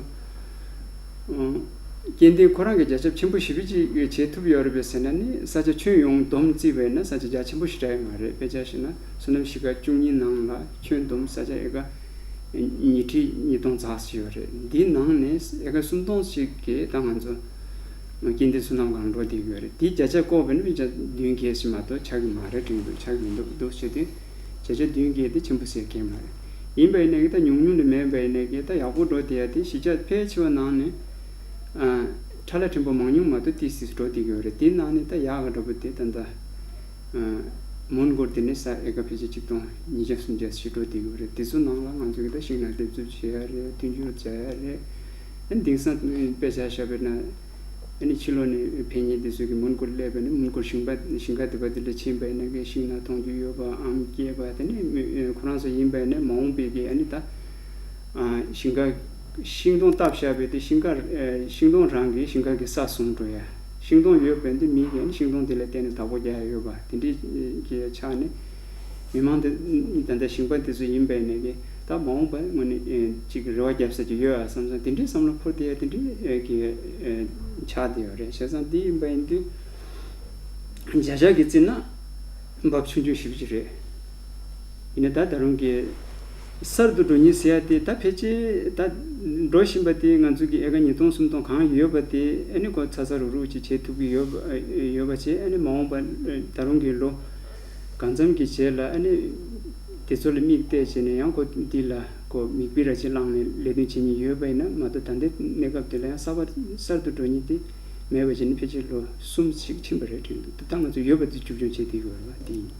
ཨང་། སྐྱེ་ལྡན་ཁོ་རང་གི་རྒྱ་ཁྱབ་ཆེན་པོ་ཞེ་པོ་ཅིག་བྱེད་ཐུབ་ཡོད་རེད་པས་ཟེར་ན་ནི། ས་ཆ་ཁྱོན་ཡོངས་བསྡོམས་བརྩིས་པ་ཡིན་ན་ས་ཆ་རྒྱ་ཆེན་པོ་ཞེ་དྲག་ཡོད་མ་རེད། དཔེ་ཆ་བཤད་ན་སོ་ནམ་གཞིས་ཀ་བཅུ་གཉིས་ནང་ལ་ཁྱོན་བསྡོམས་ས་ཆ་ཨེ་ཀ་ཉིས་ཁྲི་ཉིས་སྟོང་ཙམ་ཞིག་ཡོད་རེད། འདིའི་ནང་ནས་ཨེ་ཀ་སུམ་སྟོང་ཞིག་གིས་ད་ང་ཚོ་སྐྱེ་ལྡན་སོ་ནམ་སྒང་འགྲོ་བསྡད་ཀྱི་ཡོད་རེད། དེའི་བརྒྱ་ཆ་བཀོག་པ་ཡིན་ན་བརྒྱ་ཆ་བདུན་བརྒྱད་ཞིག་མ་གཏོགས་ཆགས་ཀྱི་མ་རེད་དྲན་གྱི་འདུག་ཆགས་ཀྱི་མི་འདུག་བྱས་དུས་བརྒྱ་ཆ་བདུན་བརྒྱད་དེ་ཆེན་པོ་ཟེར་མཁན་མ་རེད། ཡིན་པ་ཡིན་ནའི་ད་ཉུང་ཉུང་ལས་མེད་པ་ཡིན་ནའི་ད་ཡག་པོ་འགྲོ་བསྡད་ཡ་དེ་གཞིས་ཆགས་ཕལ་ཆེ་བ་ནང་ནས་ཨ་ཁྲ་ལ་ཕྲན་བུ་མང་ཉུང་མ་གཏོགས་ཏོག་ཙམ་འགྲོ་བསྡད་ཀྱི་ཡོད་རེད། དེའི་ནང་ནས་ད་ཡག་ག་འདྲ་པོ་དེ་ད་ལྟ་ཨ་མོན་གྷོ་དེ་ནས་ས་ཨེ་ཀ་ཕལ་ཆེར་ཆིག་སྟོང་ཉིས་བརྒྱ་སུམ་བརྒྱ་ཞིག་འགྲོ་བསྡད་ཀྱི་ཡོད་རེད། དེ་ཚོ་ནང་ལ་ང་ཚོ་གི་ད་ཤིང་ནགས་འདེབས་འཛུགས་བྱེད་ཡ་རེད། མཐུན་འགྱུར་བྱ་ཡ་རེད། ཨ་ནི་དེང་སང་དཔེ་ཆ་བཞག་པ་ཡིན་ན། ཨ་ནི་ཕྱི་ལོགས་ནས་ཕེབས་མཁན་དེ་ཚོ་གིས་མོན་གྷོར་སླེབས་པ་ནི་མོན་གྷོར་ཞིང་པ་ཞིང་ཁ་དེ་པ་དེ་འདྲ་ཕྱིན་པ་ཡིན་ན་གི་ཤིང་ནགས་མཐོང་རྒྱུ་ཡོད་པའམ་སྐྱེས་པ་དེ་ནི་མི་ཁོ་རང་ཚོ་ཡིན་པ་ཡིན་ན་མ་འོངས་པའི་གི་ཨ་ནི་ད་ཨ་ཤིང་ཁ་ཤིང་སྡོང་བཏབ་བཞག་པའི་དེ་ཤིང་ཁ་ཨ་ཤིང་སྡོང་རང་གི་ཤིང་ཁ་གི་ས་བཟུང་འགྲོ་ཡ། ཤིང་སྡོང་ཡོད་པ་ཡིན་དུས་མི་གིས་ཨ་ནི་ཤིང་སྡོང་དེ་ལ་བརྟེན་ནས་བདག་པོ་རྒྱག་ཡ་ཡོད་པ་དེ་འདྲའི་གི་ཆ་ནས། མི་མང་དེ་ད་ལྟ་ཞིང་པ་དེ་ཚོ་ཡིན་པ་ཡིན་ནའི་གི་ད་མ་འོངས་པ་དངོས་གནས་ཅིག་རེ་བ་རྒྱབ་ས་ཅིག་ཡོད་ཨ་བསམ་བསམ་དེ་འདྲའི་བསམ་བློ་འཁོར་བསྡད་ཡ་དེ་འདྲའི་གི་ཆགས་བསྡད་ཡོད་རེད། བྱས་ཙང་དེ་ཡིན་པ་ཡིན་དུས་བརྒྱ་ཆ་གི་བརྩིས་ན་འབབ་ཆུང་ཆུང་ཞེ་པོ་ཅིག་རེད། ཡིན་ན་ད་ད་རུང་གི་གསར་དུ་འགྲོ་མཁན་ཟེར་ཡ་དེ་ད་ཕལ་ཆེར་ད་འགྲོ་བཞིན་པ་དེ་ང་ཚོ་གི་ཨེ་ཀ་ཉིས་སྟོང་སུམ་སྟོང་གང་ཡོད་པ་དེ་ཨ་ནི་ཁོ་ཚ་ཚ་རུག་རུག་ཅིག་བྱེད་ཐུབ་ཀྱི་ཡོད་པ་ཡོད་པ་བྱས། ཨ་ནི་མ་འོངས་པ་ད་རུང་གི་ལོ་གང་འཚམ་གྱི་རྗེས་ལ་ཨ་ནི་དེ་ཚོ་ལ་མིག་བལྟས་བྱས་ནས་ཡང་ཁོ་འདི་ལ་ཁོ་མིག་དཔེ་ར་ཅིག་བླངས་ནས་ལས་དོན་བྱེད་མཁན་ཡོད་པ་ཡིན་ན་མ་གཏོགས་ད་ལྟའི་གནས་སྐབས་དེ་ལ་ཡང་གསར་པ་གསར་དུ་འགྲོ་མཁན་དེ་མེད་པ་བྱས་ནས་ཕལ་ཆེར་ལོ་གསུམ་ཞིག་ཕྱིན་པ་རེད་དྲན་འདུག་ད་ང་ཚོ་ཡོད་པ་དེ་མཇུག་སྐྱོང་བྱེད་བསྡད་ཡོད་པ་དེ་ཡིན།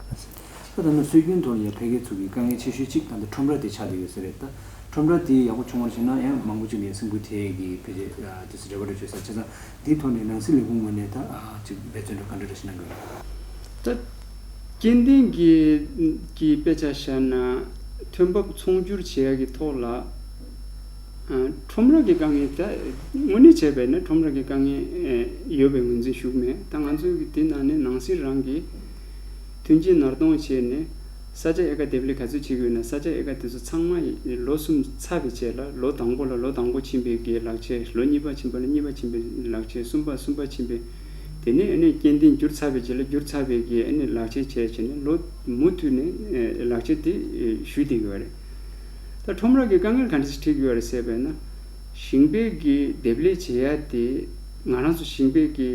ད་ད་ནི་སྲོལ་རྒྱུན་ཐོག་ནས་ཡང་འཕེལ་རྒྱས་ཚུགས་ཀྱི་དཀའ་ངལ་ཆེ་ཤོས་གཅིག་ད་ལྟ་ཁྲོམ་ར་དེ་ཆགས་བསྡད་ཡོད་ས་རེད། ད་ཁྲོམ་ར་དེ་ཡག་པོ་བྱུང་བར་བྱས་ན་ཡང་མང་པོ་ཅིག་ནས་སེམས་འགུལ་ཐེབས་ཀྱི་ཕལ་ཆེར་དེ་ཚོ་འབྲེལ་བ་འགྲོ་ཆོག་ས་བྱས་ཙང་། དེའི་ཐོག་ནས་ནང་སྲིད་ལས་ཁུངས་ངོས་ནས་ད་ཅིག་འབད་བརྩོན་འགྲོ་ག་འདྲ་འདྲ་ཞིག་གནང་དགོས། ད་སྐྱེ་ལྡན་གྱི་གི་དཔེ་ཆ་བཞག་ན་ཐོན་འབབ་ཚོང་སྒྱུར་བྱེད་ཡག་གི་ཐོག་ལ། ཁྲོམ་ར་གི་དཀའ་ངལ་ད་དངོས་གནས་བྱས་པས་ན་ཁྲོམ་ར་གི་དཀའ་ངལ་ཡོད་པའི་ངོས་འཛིན་ཞུ་གི་མེད། ད་ང་ཚོའི་གི་དེ་ནང་ནས་ནང་སྲིད་རང་གི་མཐུན་རྐྱེན་ནར་གཏོང་བྱས་ནས་ ས་ཆ་དབྱེ་ཁ་འདེབས་ལས་ག་ཚོད་བྱེད་ཀྱི་ཡོད་ན། ས་ཆ་དབྱེ་ཁ་དེ་ཚོ་ཚང་མ་ལོ་གསུམ་ཚར་བའི་རྗེས་ལ། ལོ་དང་པོ་ལ་ལོ་དང་པོ་ཕྱིན་པའི་གི་ལག་ཁྱེར། ལོ་གཉིས་པ་ཕྱིན་པ་ལ་གཉིས་པ་ཕྱིན་པའི་ལག་ཁྱེར། གསུམ་པ་གསུམ་པ་ཕྱིན་པའི། དེ་ནས་ཨ་ནི་སྐྱེ་ལྡན་བསྒྱུར་ཚར་བའི་རྗེས་ལ་བསྒྱུར་ཚར་བའི་གི་ཨ་ནི་ལག་ཁྱེར་བྱས་བྱས་ནས། ལོ་མུ་མཐུད་ནས་ལག་ཁྱེར་དེ་ཞུས་བསྡད་ཀྱི་ཡོད་རེད། ད་ཁྲོམ་ར་གི་དཀའ་ངལ་ག་འདྲ་ཞིག་འཕྲད་ཀྱི་ཡོད་རེད་ཟེར་བས་ན། ཞིང་པའི་གི་འདེབས་ལས་བྱེད་ཡ་དེ། ང་རང་ཚོ་ཞིང་པའི་གི་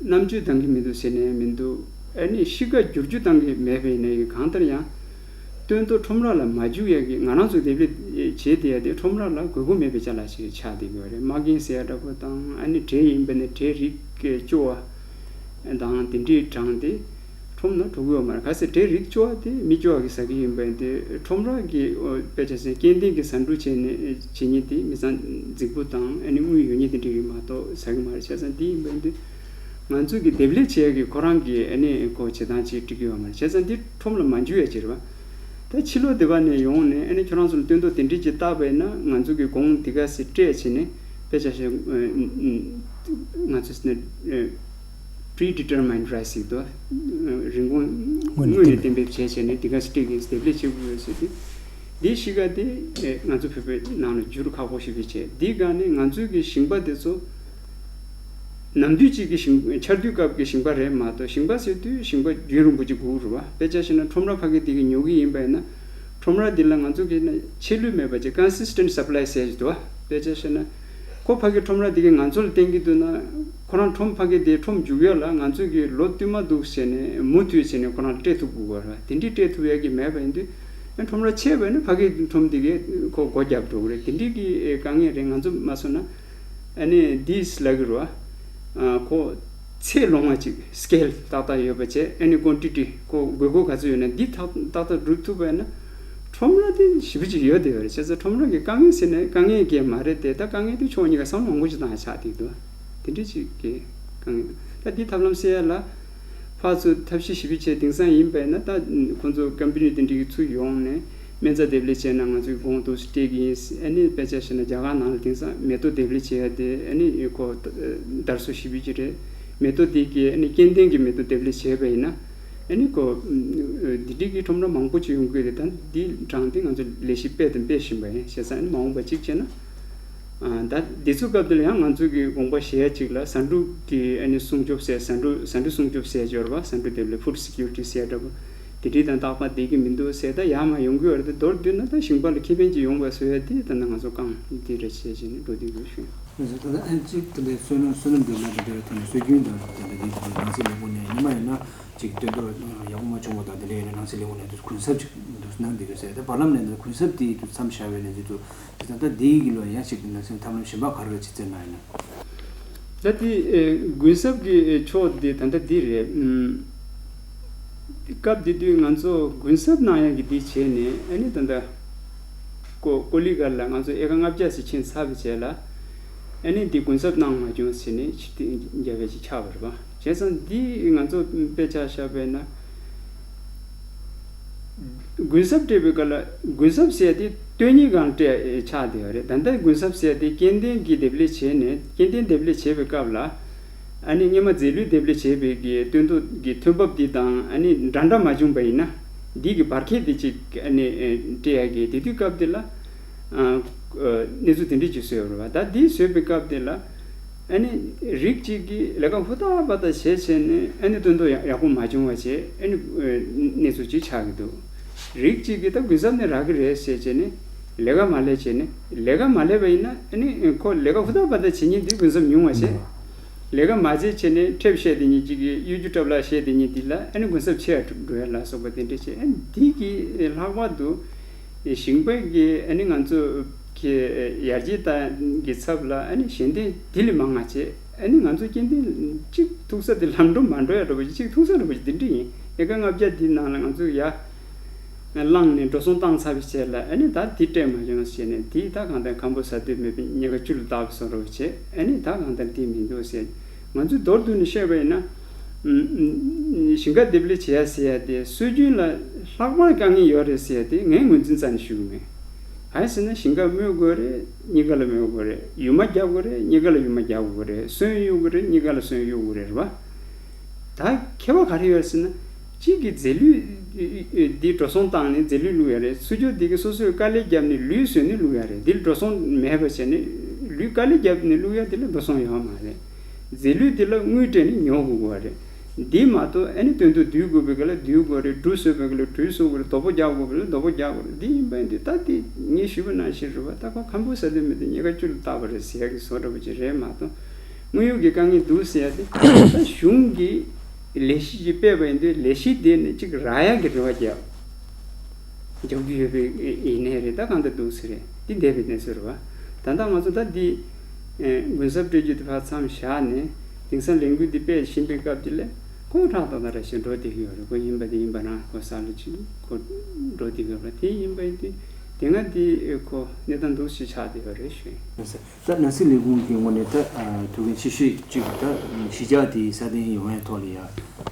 རྣམ་དཔྱོད་འདང་གི་མི་འདུག་ཟེར་ནའི་མི་འདུག་ཨ་ནི་གཤིས་ཀ་བསྒྱུར་རྒྱུ་འདང་གི་མེད་པ་ཡིན་ནའི་གང་ལྟར་ཡང་། སྟོན་ཐོག་ཁྲོམ་ར་ལ་མ་འཇུག་ཡ་གི། ང་རང་ཚོ་འདེབས་ལས་བྱེད་བསྡད་ཡ་དེ་ཁྲོམ་ར་ལ་དགོས་མཁོ་མེད་པའི་ཅ་ལག་ཞིག་ཆགས་བསྡད་ཀྱི་ཡོད་རེད། མ་རྒན་ཟེར་ཡ་འདྲ་པོ་དང་། ཨ་ནི་འབྲས་ཡིན་པ་ནི་འབྲས་རིགས་སྐྱོ་བ་དང་དེ་འདྲའི་གྲངས་དེ་ཁྲོམ་ན་འགྲོ་གི་ཡོད་མ་རེད། གལ་སྲིད་འབྲས་རིགས་སྐྱོ་བ་དེ་མི་སྐྱོ་བ་གིས་ཟ་གི་ཡིན་པ་ཡིན་དུས། ཁྲོམ་ར་གི་དཔེ་ཆ་བཞག་ན་སྐྱེ་ལྡན་གྱི་ཟ་འབྲུ་བྱས་ནས་བྱེད་མཁན་དེ་མི་ཚང་རྫིག་པོ་དང་། ཨ་ནི་དངུལ་ཡོད་མཁན་དེ་འདྲ་ཡིན་མ་གཏོགས་ཟ་གི་མ་རེད། བྱས་ཙང་དེ་ཡིན་པ་ཡིན་དུས། ང་ཚོ་གི་འདེབས་ལས་བྱེད་ཡ་གི་ཁོ་རང་གི་ཨ་ནི་ཁོ་བྱེད་སྟངས་ཅིག་འགྲིག་གི་ཡོད་མ་རེད། བྱས་ཙང་དེ་ཁྲོམ་ལ་མ་འཇུག་ཡ་ཅིག་རེད་པ། ད་ཕྱི་ལོགས་སྡེ་བ་ནས་ཡོང་ནས་ཨ་ནི་ཁྱོད་རང་ཚོ་ལ་སྟོན་ཐོག་དེ་འདྲས་ཅིག་བཏགས་པ་ཡིན་ན། ང་ཚོ་གི་གོང་དེ་ག་ཚོད་སྤྲད་བྱས་ནས། དཔེ་ཆ་བཞག་ན་ང་ཚོ་ཟེར་ན་predetermined price ཟེར་དུས། རིན་གོང་སྔོན་ནས་གཏན་འབེབས་བྱས་བྱས་ནས་དེ་ག་ཚོད་སྤྲད་ཀྱི་ཡིན། འདེབས་ལས་བྱེད་དགོས་ཡོད་ཟེར་དུས། འདིའི་གཤིས་ཀ་དེ་ང་ཚོ་བོད་པའི་ནང་ལ་འགྱུར་ཁག་པོ་ཞེ་པོ་ཅིག་བྱས། འདིའི་སྒང་ནས་ང་ཚོའི་གི་ཞིང་པ་དེ་ཚོ། ནམ་དུས་གཅིག་གི་ཞིང་། ཆར་དུས་སྐབས་ཀྱི་ཞིང་པ་རེད་མ་གཏོགས། ཞིང་པ་ཟེར་དུས་ཞིང་པ་རྒྱུན་རིང་པོ་ཅིག་སྒུག་རེད་པ། དཔེ་ཆ་བཞག་ན་ཁྲོམ་ར་ཕ་གི་དེ་གིས་ཉོ་གི་ཡིན་པ་ཡིན་ན། ཁྲོམ་ར་འདི་ལ་ང་ཚོ་གིས་ན་ཆད་ལུས་མེད་པ་ཅིག་consistent supply ཟེར་གྱི་འདུག་པ། དཔེ་ཆ་བཞག་ན་ཁོ་ཕ་གི་ཁྲོམ་ར་དེ་གིས་ང་ཚོ་ལ་བསྟན་གྱི་འདུག་ན། ཁོ་རང་ཁྲོམ་ཕ་གི་དེ་ཁྲོམ་རྒྱུག་ཡ་ལ་ང་ཚོ་གིས་ལོ་བསྟུད་མ་འདུག་ཟེར་ནས་མུ་མཐུད་བྱས་ནས་ཁོ་རང་ལ་སྤྲད་ཐུབ་དགོས་པ་རེད་པ། དེ་འདྲས་སྤྲད་ཐུབ་ཡ་གི་མེད་པ་ཡིན་དུས། ཁྲོམ་ར་ཆད་པ་ཡིན་ན་ཕ་གི་ཁྲོམ་དེ་གིས་ཁོ་སྒོ་བརྒྱབ་འགྲོ་གི་རེད། དེ་འདྲས་ཀྱི་དཀའ་ངལ་རེད། ང་ཚོ་མ་སོང་ན། ཨ་ནི་འདིས་ལབ་ཀྱི་རེད་པ། ཨ། ཁོ་ཚད་ལོངས་པ་ཅིག་scale ཏག་ཏག་ཡོད་པ་བྱས། ཨ་ནི་quantity ཁོ་དགོས་མཁོ་ག་ཚོད་ཡོད་ན་འདི་ཏག་ཏག་ཏག་སྒྲུབ་ཐུབ་པ་ཡིན་ན། ཁྲོམ་ར་དེ་ཞེ་པོ་ཅིག་ཡོད་བསྡད་ཡོད་རེད། བྱས་ཙང་ཁྲོམ་ར་གི་དཀའ་ངལ་ཟེར་ནའི་དཀའ་ངལ་གྱི་མ་རེད་དེ། ད་དཀའ་ངལ་དེ་ཕྱོགས་གཉིས་ཀ་བསམ་བློ་མང་པོ་ཅིག་བཏང་ཡ་ཆགས་བསྡད་འདུག་དེ་འདྲས་ཅིག་གི་དཀའ་ངལ་འདུག་ད་འདི་ཐབས་ལམ་སེལ་ཡ་ལ། ཕར་ཚུར་ཐབས་ཤེས་ཞེ་པོ་བྱས། དེང་སང་ཡིན་པས་ན་ད་ཁོང་ཚོ་company དེ་འདྲ་གི་ཚུར་ཡོང་ནས་སྨན་རྩྭ་འདེབས་ལས་བྱས་ན་ང་ཚོའི་གོང་འདུག་སེ་སྤྲད་ཀྱི་ཡིན། ཨ་ནི་དཔེ་ཆ་བཞག་ན་རྒྱ་གར་ནང་ལ་དེང་སང་མེ་ཏོག་འདེབས་ལས་བྱེད་ཡ་དེ། ཨ་ནི་ཁོ་དར་སྲོལ་ཞེ་པོ་ཅིག་རེད། མེ་ཏོག་དེ་གི་ཨ་ནི་སྐྱེ་ལྡན་གྱི་མེ་ཏོག་འདེབས་ལས་བྱས་པ་ཡིན་ན། ཨ་ནི་ཁོ་འདི་འདྲའི་གི་ཁྲོམ་ར་མང་པོ་ཅིག་ཡོང་གི་རེད། ད་འདི་གྲངས་དེ་ང་ཚོ་ལས་གཞི་སྤེལ་དང་སྤེལ་བཞིན་པ་ཡིན། བྱས་ཙང་ཨ་ནི་མ་འོངས་པ་གཅིག་བྱས་ན། ཨ། ད་འདི་ཚོའི་སྐབས་དེ་ལ་ཡང་ང་ཚོ་གི་དགོངས་པ་བཞེས་ཡ་གཅིག་ལ་ཟ་འབྲུ་གི་ཨ་ནི་སྲུང་སྐྱོབ་ཟེར། ཟ་འབྲུ་ཟ་འབྲུ་སྲུང་སྐྱོབ་ཟེར་ཡ་ཅིག་ཡོད་རེད་པ། ཟ་འབྲུ་འདེབས་ལས་food security ཟེར་ཡ་འདྲ་པོ། དེ་འདྲའི་དང་ཏག་ཏག་བསྡད་ཀྱི་མི་འདུག་ཟེར། ད་ཡར་མར་ཡོང་གི་ཡོད་རེད་དེ། མདོར་བསྡུས་ན་ད་ཞིང་པ་ལ་ཁེ་ཕན་ཅིག་ཡོང་བ་བཟོ་ཡ་དེ་ད་ནི་ང་ཚོ་རྐང་འདི་རེད་བྱས་བྱས་ནས་འགྲོ་བསྡད་ཡོད་ཞུ། ད་ལྟ་ཨ་ནི་གཅིག་དེ་འདྲའི་སོ་ནམ་སོ་ནམ་འདི་ལ་དེ་འདྲའི་ཐོག་ནས་སྲོལ་རྒྱུན་དང་དེ་འདྲ་འདི་ནང་སྲིད་ལས་ཁུངས་ནས་ཉི་མ་ཡིན་ན་ཅིག་སྟོན་ཐོག་ཡག་པོ་མ་བྱུང་བ་དང་། དེ་འདྲ་ཡིན་ན་ནང་སྲིད་ལས་ཁུངས་ནས་འདུག་གུན་གསབ་ཅིག་འདུག་གནང་བསྡད་ཡོད་ཟེར། ད་བར་ལམ་ནས་འདུག་གུན་གསབ་དེ་འདུག་མཚམས་བཞག་པའི་གནས་ཚུལ་འདུག་དེ་ད་ལྟ་དེའི་གི་ལོ་ཡང་ཅིག་ནང་སྲིད་ཐབས་ལམ་གཞན་པ་ག་རེ་ཅིག་བཙལ་གནང་ཡིན་ན། ད་དེ་ཨེ་གུན་གསབ་ཀྱི་ཕྱོགས་དེ་ད་ལྟ་འདི་རེད། ཨུམ། སྐབས་དེ་དུས་ང་ཚོ་གུན་གསབ་གནང་ཡག་གི་དེ་བྱས་ནས། ཨ་ནི་ད་ལྟ་ཀོ་ཀོ་ལི་གྷལ་ལ་ང་ཚོ་ཨེ་ཀར་ལྔ་བརྒྱ་ཙམ་ཕྱིན་ཚར་བའི་རྗེས་ལ། ཨ་ནི་འདི་གུན་གསབ་གནང་མ་བྱུང་ཟེར་ནས་ཕྱིར་འཐེན་རྒྱབ་ཡ་ཅིག་ཆགས་པ་རེད་པ། བྱས་ཙང་འདི་ང་ཚོ་དཔེ་ཆ་བཞག་པས་ན། གུན་གསབ་སྤྲད་པའི་སྐབས་ལ་གུན་གསབ་ཟེར་དེ་དོན་གཉིས་སྒང་སྤྲད་ཆགས་བསྡད་ཡོད་རེད། ད་ལྟ་གུན་གསབ་ཟེར་དེ་སྐྱེ་ལྡན་གྱི་འདེབས་ལས་བྱས་ནས། སྐྱེ་ལྡན་འདེབས་ལས་བྱེད་པའི་སྐབས་ལ། ཨ་ནི་སྔོན་མ་རྫས་ལུད་འདེབས་ལས་བྱས་པའི་གི་སྟོན་ཐོག་གི་ཐོན་འབབ་འདི་དང་ཨ་ནི་འདྲ་འདྲ་མ་བྱུང་བ་ཡིན་ན། འདི་གི་བར་ཁྱད་དེ་ཅིག་ཨ་ནི་སྤྲད་ཡ་གི་དེ་དུས་སྐབས་དེ་ལ། ཨ། གནས་ཚུལ་དེ་འདྲ་ཅིག་བཟོས་ཡོད་རེད་པ། ད་འདི་བཟོས་པའི་སྐབས་དེ་ལ། ཨ་ནི་རིགས་གཅིག་གིས་ལས་ཀ་ཧུར་ཐག་པ་ཐག་བྱས་བྱས་ནས། ཨ་ནི་སྟོན་ཐོག་ཡག་ཡག་པོ་མ་བྱུང་བ་བྱས། ཨ་ནི་གནས་ཚུལ་ཅིག་ཆགས་ཀྱི་འདུག་རིགས་གཅིག་གིས་ད་གུན་གསབ་ནི་རག་གི་རེད་ཟེར་བྱས་ནས་ལས་ཀ་མ་ལས་བྱས་ནས། ལས་ཀ་མ་ལས་པ་ཡིན་ན་ཨ་ནི་ཁོ་ལས་ཀ་ཧུར་ཐག་པ་ཐག་བྱེད་མཁན་དེ་གུན་གསབ་ཉུང་བ་བྱས། ལས་ཀ་མ་བྱས་བྱས་ནས་ཁྲེབ་བཤས་དེ་ཉིད་ཅིག་གིས། གཡོ་སྒྱུ་ཁྲབ་ལ་བཤས་དེ་ཉིད་དེ་ལ་ཨ་ནི་གུན་གསབ་ཆེ་བ་འགྲོ་ཡ་ལ་སོགས་པ་དེ་འདྲ་བྱས། ཨ་ནི་འདི་གི་ལྷག་པར་དུ་ཞིང་པ་གི་ཨ་ནི་ང་ཚོ་གི་ཡར་རྒྱས་གཏང་གི་ཚབ་ལ་ཨ་ནི་ཞལ་འདེབས་དེ་ལས་མང་ང་བྱས། ཨ་ནི་ང་ཚོ་སྐྱེ་ལྡན་གཅིག་ཐུག་ས་དེ་ལམ་འགྲོ་མ་འགྲོ་ཡ་འདྲ་པོ་ཅིག་ཐུག་ས་འདྲ་པོ་ཅིག་དེ་འདྲ་ཡིན། ཨེ་ཀར་ལྔ་བརྒྱ་དེ་ནང་ལ་ང་ཚོ་ཡ་བླངས་ནས་འགྲོ་སོང་བཏང་ཚར་བའི་རྗེས་ལ། ཨ་ནི་ད་དེ་སྤྲད་མ་བྱུང་ཟེར་ནས། དེ་ད་གང་ལྟར་ཁམ་བུ་ཟ་འདོད་མེད་པའི་ཉེན་ཁ་བཅུ་ལ་བཏགས་པའི་བཟོ་འདྲ་བྱས། ཨ་ནི་ད་གང་ལྟར་དེ་མི་འདུག་ཟེར། ང་ཚོས་མདོར་བསྡུས་ནས་བཤད་པ་ཡིན་ན། ཨུམ། ཞིང་ཁ་འདེབས་ལས་བྱེད་ཡ་ཟེར་ཡ་དེ་སྲོལ་རྒྱུན་ལ་ལྷག་པར་དཀའ་ངལ་ཡོད་རེད་ཟེར་ཡ་དེ་ངས་ངོས་འཛིན་རྩ་ནས་ཞུ་གི་མེད། གང་ཡིན་ཟེར་ན་ཞིང་ཁ་རྨོས་དགོས་རེད། གཉིས་ཀ་ལ་རྨོས་དགོས་རེད། ཡུར་མ་རྒྱག་དགོས་རེད། གཉིས་ཀ་ལ་ཡུར་མ་རྒྱག་དགོས་རེད། སོན་གཡུག་དགོས་རེད། གཉིས་ཀ་ལ་སོན་གཡུག་དགོས་རེད། རེད་པ། ད་ཁྱད་པར་ག་རེ་ཡོད་ཟེར་ན། གཅིག་གིས་རྫས་ལུད་འདི་འགྲོ་སོང་བཏང་ནས་རྫས་ལུད་བླུགས་ཡ་རེད། སྲུ་སྐྱོང་འདི་གིས་སོ་སོས་དཀའ་ལས་བརྒྱབ་ནས་ལུད་བཟོས་ནས་བླུགས་ཡ་རེད། འདི་ལ་འགྲོ་སོང་མེད་པ་བྱས་ནས་ལུད་དཀའ་ལས་བརྒྱབ་ནས་བླུགས་ཡ་འདི་ལ་འགྲོ་སོང་ཡོད་མ་རེད། རྫས་ལུད་འདི་ལ་དངུལ་སྤྲད་ནས་ཉོ་དགོས་ཀྱི་རེད། འདི་མ་གཏོགས་ཨ་ནི་དོན་དུ་སྡུད་དགོས་པའི་སྐབས་ལ་སྡུད་དགོས་རེད། འབྲུ་བཟོས་པའི་སྐབས་ལ་འབྲུ་བཟོ་དགོས་རེད། རྡོ་པོ་རྒྱག་དགོས་པའི་སྐབས་ལ་རྡོ་པོ་རྒྱག་དགོས་རེད། འདི་ཡིན་པ་ཡིན་དུས་ད་འདི་ངས་ཞུས་པ་ནང་བཞིན་རེད་པ། ད་ཁོ་ཁམ་བུ་ཟ་དུས་མི་དེ་ཉེན་ཁ་བཅུ་ལ་བཏགས་པ་རེད་ཟེར་ཡ་གི་བཟོ་འདྲ་པོ་ཅིག་རེད་མ་གཏོགས། དངོས་ཡོད་ཀྱི་དཀའ་ངལ་འདུག་ཟེར་ཡ་དེ་ད་གཞུང་གིས་ལས་གཞི་ཞིག་སྤེལ་བ་ཡིན་དུས་ལས་གཞི་དེ་ནི་གཅིག་རག་ཡ་གི་རེ་བ་རྒྱབ་རྒྱབ་ཀྱི་ཡོད་པའི་ཡིན་ནའི་རེད། ད་གང་ལྟར་འདུག་ཟེར་རེད། འདི་འདས་པའི་གནས་ཚུལ་རེད་བ། ད་ལྟ་ང་ཚོ་ད་འདི་གུན་གསབ་སྤྲད་རྒྱུ་དེ་ཕར་མཚམས་བཞག་ནས་དེང་སང་ལས་འགུལ་འདི་སྤེལ་བཞིན་པའི་སྐབས་དེ་ལ་ཁོ་ཧྲག་ཏག་ཏག་ར་ཞིག་འགྲོ་བསྡད་ཀྱི་ཡོད་རེད། ཁོ་ཡིན་པ་དེ་ཡིན་པ་རང་ཁོ་ས་ལ་ཅིག་ཁོ་འགྲོ་བསྡད་ཀྱི་ཡོད་རེད། དེ་ཡིན་པ་ཡིན་དུས་དེ་སྔ་དེ་ཁོ་གནས་སྟངས་འདུག་ཞིག་ཆགས་བསྡད་ཡོད་རེད་ཞུ་ཡིན། ད་ནང་སྲིད་ལས་ཁུངས་ཀྱི་ངོས་ནས་ད་ཐུགས་འགན་ཆེ་ཤོས་གཅིག་ད་གཞིས་ཆགས་དེ་སྲ་བརྟན་ཡོང་ཡའི་ཐོག་ལ་ཡ་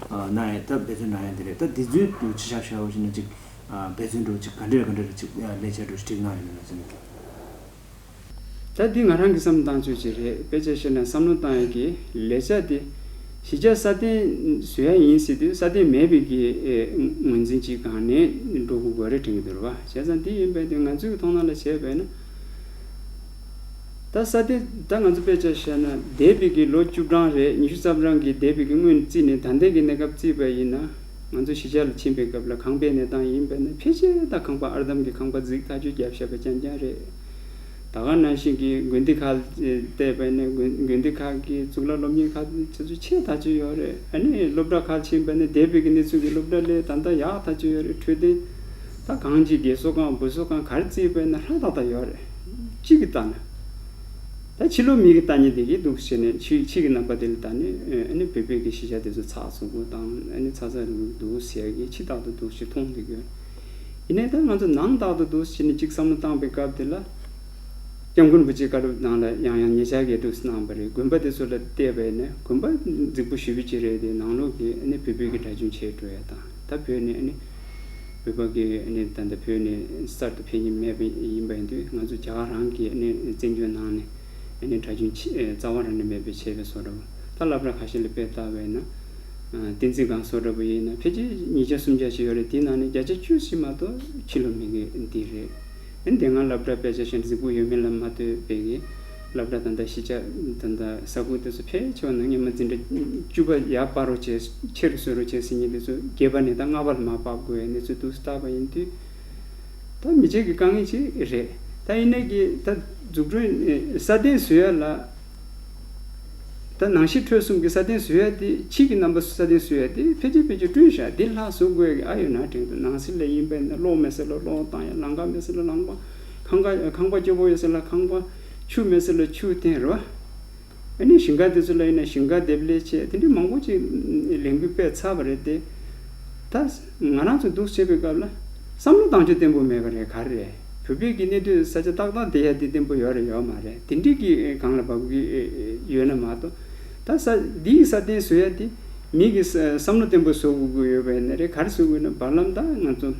གནང་ཡ་ད་འབད་བརྩོན་གནང་ཡ་དེ་རེད། ད་དེ་ཚོའི་དུ་ཆ་བཞག་བྱ་བ་ཞིག་ན་ཅིག་འབད་བརྩོན་འགྲོ་ཅིག་ག་འདྲ་ག་འདྲ་ཅིག་ལས་བྱ་འགྲོ་ཞིག་བསྒྲིགས་གནང་ཡོད་ན་ཟེར་ནས། ད་འདི་ང་རང་གི་བསམ་བློ་བཏང་ཚོད་ཅིག་རེད། དཔེ་ཆ་བཤད་ན་བསམ་བློ་བཏང་ཡ་གི་ལས་བྱ་དེ་གཞིས་ཆགས་སྲ་བརྟན་བཟོ་ཡ་ཡིན་ཟེར་དུས་སྲ་བརྟན་མེད་པའི་གི་ངོས་འཛིན་ཅིག་སྒང་ནས་འགྲོ་དགོས་དགོས་རེད་དྲན་གྱི་འདུག་རེད་བ། བྱས་ཙང་འདི་ཡིན་པས་དེ་ང་ཚོའི་གི་མཐོང་སྣང་ལ་བྱས་པས་ན། ད་ས་དེ་ད་ང་ཚོ་དཔེ་ཆ་བཤད་ན་འདས་པའི་གི་ལོ་བཅུ་གྲངས་རེད། ཉི་ཤུ་རྩ་གྲངས་ཀྱི་འདས་པའི་གི་སྔོན་རྩིས་ནས་ད་ལྟའི་གི་གནས་སྐབས་རྩིས་པ་ཡིན་ན། ང་ཚོ་གཞིས་ཆགས་ལ་ཕྱིན་པའི་སྐབས་ལ་ཁང་པའི་གནས་སྟངས་ཡིན་པས་ན་ཕལ་ཆེར་ད་ཁང་པ་ཨར་འདམ་གྱི་ཁང་པ་རྫིག་ཐག་ཆོད་བརྒྱབ་བཞག་པ་རྐྱང་རྐྱང་རེད། ད་ག་ནང་བཞིན་གྱི་དགོན་སྡེ་ཁག་བལྟས་པས་ན་དགོན་དགོན་སྡེ་ཁག་གི་གཙུག་ལག་སློབ་གཉེར་ཁང་དེ་ཚོ་ཆེ་ཐག་ཆོད་ཡོད་རེད། ཨ་ནི་སློབ་གྲྭ་ཁག་ཕྱིན་པས་ན་འདས་པའི་གི་གནས་ཚུལ་གྱི་སློབ་གྲྭ་ལས་ད་ལྟ་ཡག་ཐག་ཆོད་ཡོད་རེད། འཕྲོད་བསྟེན་ད་གང་ཅིའི་དགེ་གསོ་ཁང་བུ་གསོ་ཁང་ག་རེ་བརྩིས་པས་ན་ཧྲ་ཏག་ཏག་ཡོད་རེད། གཅིག་གིས་བལྟས་ན། ད་ཕྱི་ལོགས་མི་གིས་བལྟ་མཁན་དེ་གིས་འདུག་བྱས་ནས་ཕྱི་ཕྱི་གི་རྣམ་པ་དེ་ལ་བལྟས་ནས་ཨ་ནི་བོད་པའི་གི་གཞིས་ཆགས་དེ་ཚོ་ཚགས་ཚུད་པོ་དང་ཨ་ནི་ཚ་ཚ་རུག་རུག་འདུག་ཟེར་གི་ཕྱི་ལྟག་ཏུ་འདུག་ཞིག་མཐོང་བསྡད་ཀྱི་ཡོད། ཡིན་ནའི་ད་ང་ཚོ་ནང་ལྟག་ཏུ་འདུག་བྱས་ནས་གཅིག་བསམ་བློ་བཏང་པའི་སྐབས་དེ་ལ། སྐྱབས་མགོན་རིན་པོ་ཆེའི་བཀའ་སློབ་ནང་ལ་ཡང་ཡང་ཉེ་ཆར་གྱི་འདུག་གནང་བ་རེད། དགོན་པ་དེ་ཚོ་ལ་བལྟས་པས་ན་དགོན་པ་རྫིག་པོ་ཞེ་པོ་ཅིག་རེད་དེ་ནང་ལོགས་ཀྱི་ཨ་ནི་བོད་པའི་གི་གྲྭ་བཙུན་བྱས་འགྲོ་ཡ་དང་ད་བོད་ནས་ཨ་ནི། བོད་པ་གི་ཨ་ནི་ད་ལྟ་བོད་ནས་གསར་དུ་ཕེབས་མཁན་མེད་པ་ཡིན་པ་ཡིན་དུས་ང་ཚོ་རྒྱ་གར་རང་གི་ཨ་ནི་བཙན་བྱོལ་ནང་ནས་ཨ་ནི་གྲྭ་བཙུན་ཆེ་རྩ་བ་རང་ནས་མེད་པའི་བྱས་པའི་བཟོ་འདྲ་བོ་ད་སློབ་གྲྭ་ཁ་ཤས་ལ་དཔེ་བལྟས་པ་ཡིན་ན། བསྟན་འཛིན་སྒང་བཟོ་འདྲ་བོ་ཡིན་ན་ཕལ་ཆེར་ཉིས་བརྒྱ་སུམ་བརྒྱ་ཞིག་ཡོད་རེད། དེའི་ནང་ནས་བརྒྱ་ཆ་བཅུ་ཞིག་མ་གཏོགས་ཕྱི་ལོགས་མི་གི་འདི་རེད། ཨ་ནི་དེ་སྔ་སློབ་གྲྭ་དཔེ་ཆ་བཤད་ན་རྫིག་པོ་ཡོད་མེད་ལ་མ་ལྟོས་པའི་གི་སློབ་གྲྭ་ད་ལྟ་གཞིས་ཆགས་ད་ལྟ་ས་ཁུལ་དེ་ཚོ་ཕལ་ཆེ་བ་ནང་ཉི་མ་འཛིན་གྲྭ་བཅུ་པ་ཡར་སྤར་རོགས་བྱས་ཆེ་རུ་བཟོ་རོགས་བྱས་ཟེར་མཁན་དེ་ཚོ་བརྒྱད་པ་ནས་ད་ལྔ་པ་ལ་མར་སྤར་དགོས་ཡ་གནས་ཚུལ་འདུག་སེ་བལྟས་པ་ཡིན་དུས། ད་མི་རྗེ་གི་དཀའ་ངལ་ཅིག་རེད། ད་ཡིན་ནའི་གི་ད་འཛུགས་སྐྲུན་ཨེ་སྲ་བརྟན་བཟོ་ཡ་ལ། ད་ནང་ཤེས་འཕྲོད་གསུམ་གྱི་སྲ་བརྟན་བཟོ་ཡ་དེ་ཕྱི་གི་རྣམ་པ་སྲ་བརྟན་བཟོ་ཡ་དེ་ཕལ་ཆེར་ཕལ་ཆེར་བསྐྲུན་བཞག་འདི་ལྷག་བཟོ་དགོས་ཡ་གི་ཨ་ཡོད་ན་དྲན་འདུག་ནང་སྲིད་ལ་ཡིན་པས་ན་གློག་མེད་ས་ལ་གློག་བཏང་ཡ། ལམ་ཁ་མེད་ས་ལ་ལམ་ཁ། ཁང་པ་ཁང་པ་སྐྱོ་པོ་ཡོད་ས་ལ་ཁང་པ། ཆུ་མེད་ས་ལ་ཆུ་བཏོན་རོགས། ཨ་ནི་ཞིང་ཁ་དེ་ཚོ་ལ་ཡིན་ན་ཞིང་ཁ་འདེབས་ལས་བྱས་དེ་འདྲའི་མང་པོ་ཅིག་ལས་འགུལ་སྤེལ་ཚར་བ་རེད་དེ། ད་ང་རང་ཚོ་འདུག་བྱེད་པའི་སྐབས་ལ་བསམ་བློ་བཏང་ཕྱོགས་བརྟན་པོ་མེད་པ་རེད། ག་རེ་རེད། བོད་པའི་གི་གནས་སྡོད་ས་ཆ་ཏག་ཏག་བསྡད་ཡ་དེ་བརྟན་པོ་ཡོད་རེད་ཡོད་མ་རེད། དེ་འདྲའི་གི་སྒང་ལ་བབས་ཀྱི་ཡོད་ན་མ་གཏོགས། ད་ས་འདི་ཡི་སྲ་བརྟན་བཟོ་ཡ་དེ་མི་གི་ས་བསམ་བློ་བརྟན་པོ་བཟོ་དགོས་ཀྱི་ཡོད་པ་ཡིན་ན་རེད། ག་རེ་བཟོ་དགོས་ན་བར་ལམ་ད་ང་ཚོ།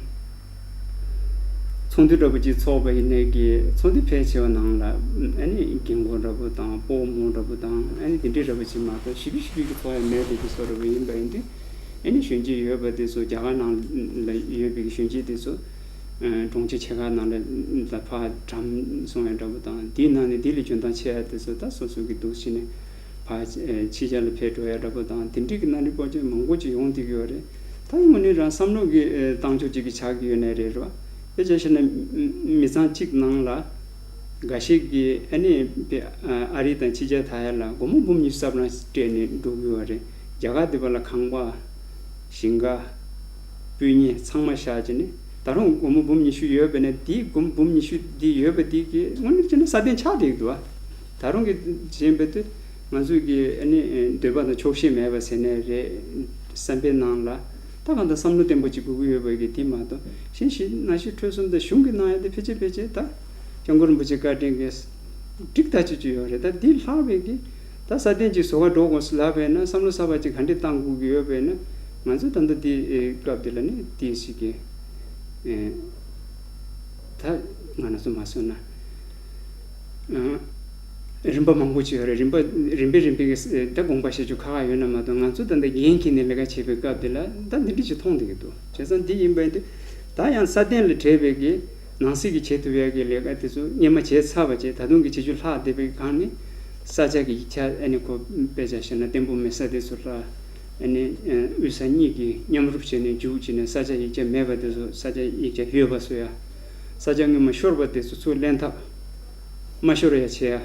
ཚོགས་འདུ་འདྲ་པོ་ཅིག་ཚོགས་པ་ཡིན་ནའི་གི་ཚོགས་འདུ་ཕལ་ཆེ་བ་ནང་ལ་ཨ་ནི་རྒན་གོག་འདྲ་པོ་དང་སྤོ་བོ་མོ་འདྲ་པོ་དང་ཨ་ནི་དེ་འདྲའི་འདྲ་པོ་ཅིག་མ་གཏོགས་ཞི་བི་ཞི་བི་གི་ཚོགས་ཡ་མེད་དེ་གི་བཟོ་འདྲ་པོ་ཡིན་པ་ཡིན་དུས་ཨ་ནི་གཞོན་སྐྱེས་ཡོད་པ་དེ་ཚོ་རྒྱ་གར་ནང་ལ་ཡོད་པའི་གི་གཞོན་སྐྱེས་དེ་ཚོ་གྲོང་ཁྱེར་ཆེ་ཁག་ནང་ལ་ཕར་གྲམ་སོང་ཡ་འདྲ་པོ་དང་དེའི་ནང་ནས་དེ་ལས་འཇོན་ཐང་ཆེ་ཡ་དེ་ཚོ་ད་སོ་སོ་གི་འདུག་ཕྱི་ནས། ཕར་ཕྱི་རྒྱལ་ལ་ཕེབས་འགྲོ་ཡ་འདྲ་པོ་དང་དེ་འདྲའི་གི་གནའ་རིག་པོ་ཅན་མང་པོ་ཅིག་ཡོང་བསྡད་ཀྱི་ཡོད་རེད། ད་དངོས་གནས་རང་བསམ་བློ་གི་བཏང་ཕྱོགས་ཅིག་གི་ཆགས་ཀྱི་ཡོད་ནའི་རེད་རེད་བ། དཔེ་ཆ་བཤད་ན་མི་ཚང་གཅིག་ནང་ལ་འགའ་ཤས་ཀྱིས་ཨ་ནི་ཨ་རི་དང་ཕྱི་རྒྱལ་ད་ཡ་ལ་སྒོར་མོ་འབུམ་ཉི་ཤུ་རྩ་གྲངས་སྤྲད་ནས་འགྲོ་གི་ཡོད་རེད། རྒྱ་གར་འདི་པ་ལ་ཁང་པ། ཞིང་ཁ། སྤུས་ཉེ་ཚང་མ་བཞག་བྱས་ནས་ད་རུང་སྒོར་མོ་འབུམ་ཉི་ཤུ་ཡོད་པས་ན་དེའི་སྒོར་མོ་འབུམ་ཉི་ཤུ་འདི་ཡོད་པ་འདི་གིས་དངོས་གནས་བྱས་ན་སྲ་བརྟན་ཆགས་བསྡད་ཀྱི་འདུག་བ། ད་རུང་གི་བྱས་པ་དེ་ང་ཚོས་ཀྱི་ཨ་ནི་འདོད་པ་དང་ཆོག་ཤེས་མེད་པ་ཟེར་ནའི་རེད། བསམ་པའི་ནང་ལ་ད་གང་ལྟར་བསམ་བློ་བརྟན་པོ་ཅིག་དགོས་ཀྱི་ཡོད་པ་གི་དེ་མ་གཏོགས་གཞན་ཞིག་ནང་བཞིན་འཕྲོད་གསུམ་དང་གཞུང་གི་གནང་ཡ་དེ་ཕལ་ཆེར་ཕལ་ཆེར་ད་སྐྱབས་མགོན་རིན་པོ་ཆེ་བཀའ་དྲིན་གྱིས་འགྲིག་ཐག་ཆོད་ཀྱི་ཡོད་རེད། ད་འདི་ལྷག་པའི་གི་ད་སྲ་བརྟན་ཅིག་བཟོ་ག་འགྲོ་དགོས་སུ་ལབ་པས་ན་བསམ་བློ་གསར་པ་ཅིག་ག་འདྲས་བཏང་དགོས་ཀྱི་ཡོད་པས་ན་ང་ཚོ་ད་ལྟ་འདི་སྐབས་འདི་ལ་ནི་དེ་ཞིག་གི་ད་ང་རང་ཚོ་མ་བཟོ་ན། རིམ་པ་མང་པོ་ཅིག་ཡོད་རེད། རིམ་པ་རིམ་པས་རིམ་པས་ཀྱི་ད་དགོངས་པ་བཞེས་རྒྱུ་ཁག་ཁག་ཡོད་ན་མ་གཏོགས། ང་ཚོ་ད་ལྟ་འགན་འཁྱེར་ནས་ལས་ཀ་བྱེད་པའི་སྐབས་དེ་ལ་ད་འདི་འདྲ་ཅིག་མཐོང་བསྡད་ཀྱི་འདུག་བྱས་ཙང་འདི་ཡིན་པ་ཡིན་དུས། ད་ཡང་སྲ་བརྟན་ལ་འབྲེལ་བའི་གི་ནང་སྲིད་ཀྱི་བྱེད་ཐུབ་ཡག་གི་ལས་ཀ་དེ་ཚོ་སྔོན་མ་བྱས་ཚར་བ་བྱས། ད་དུང་གི་བྱེད་རྒྱུ་ལྷག་བསྡད་པའི་སྒང་ནས། ས་སྐྱ་གི་ཡིག་ཆ་ཨ་ནི་ཁོ་དཔེ་ཆ་བཞག་ན་བརྟན་པོ་མེད་ས་དེ་ཚོ་ལ། ཨ་ནི་ཨ་དབུས་ས་གཉིས་ཀྱིས་མཉམ་རུབ་བྱས་ནས་རྒྱུགས་བྱས་ནས། ས་སྐྱ་ཡིག་ཆ་མེད་པ་དེ་ཚོ་ས་སྐྱ་ཡིག་ཆ་ཡོད་པ་བཟོ་ཡ། ས་སྐྱ་སྔོན་མ་ཤོར་བ་དེ་ཚོ་ཚུར་ལེན་ཐབས། མ་ཤོར་ཡ་བྱེད་ཡ།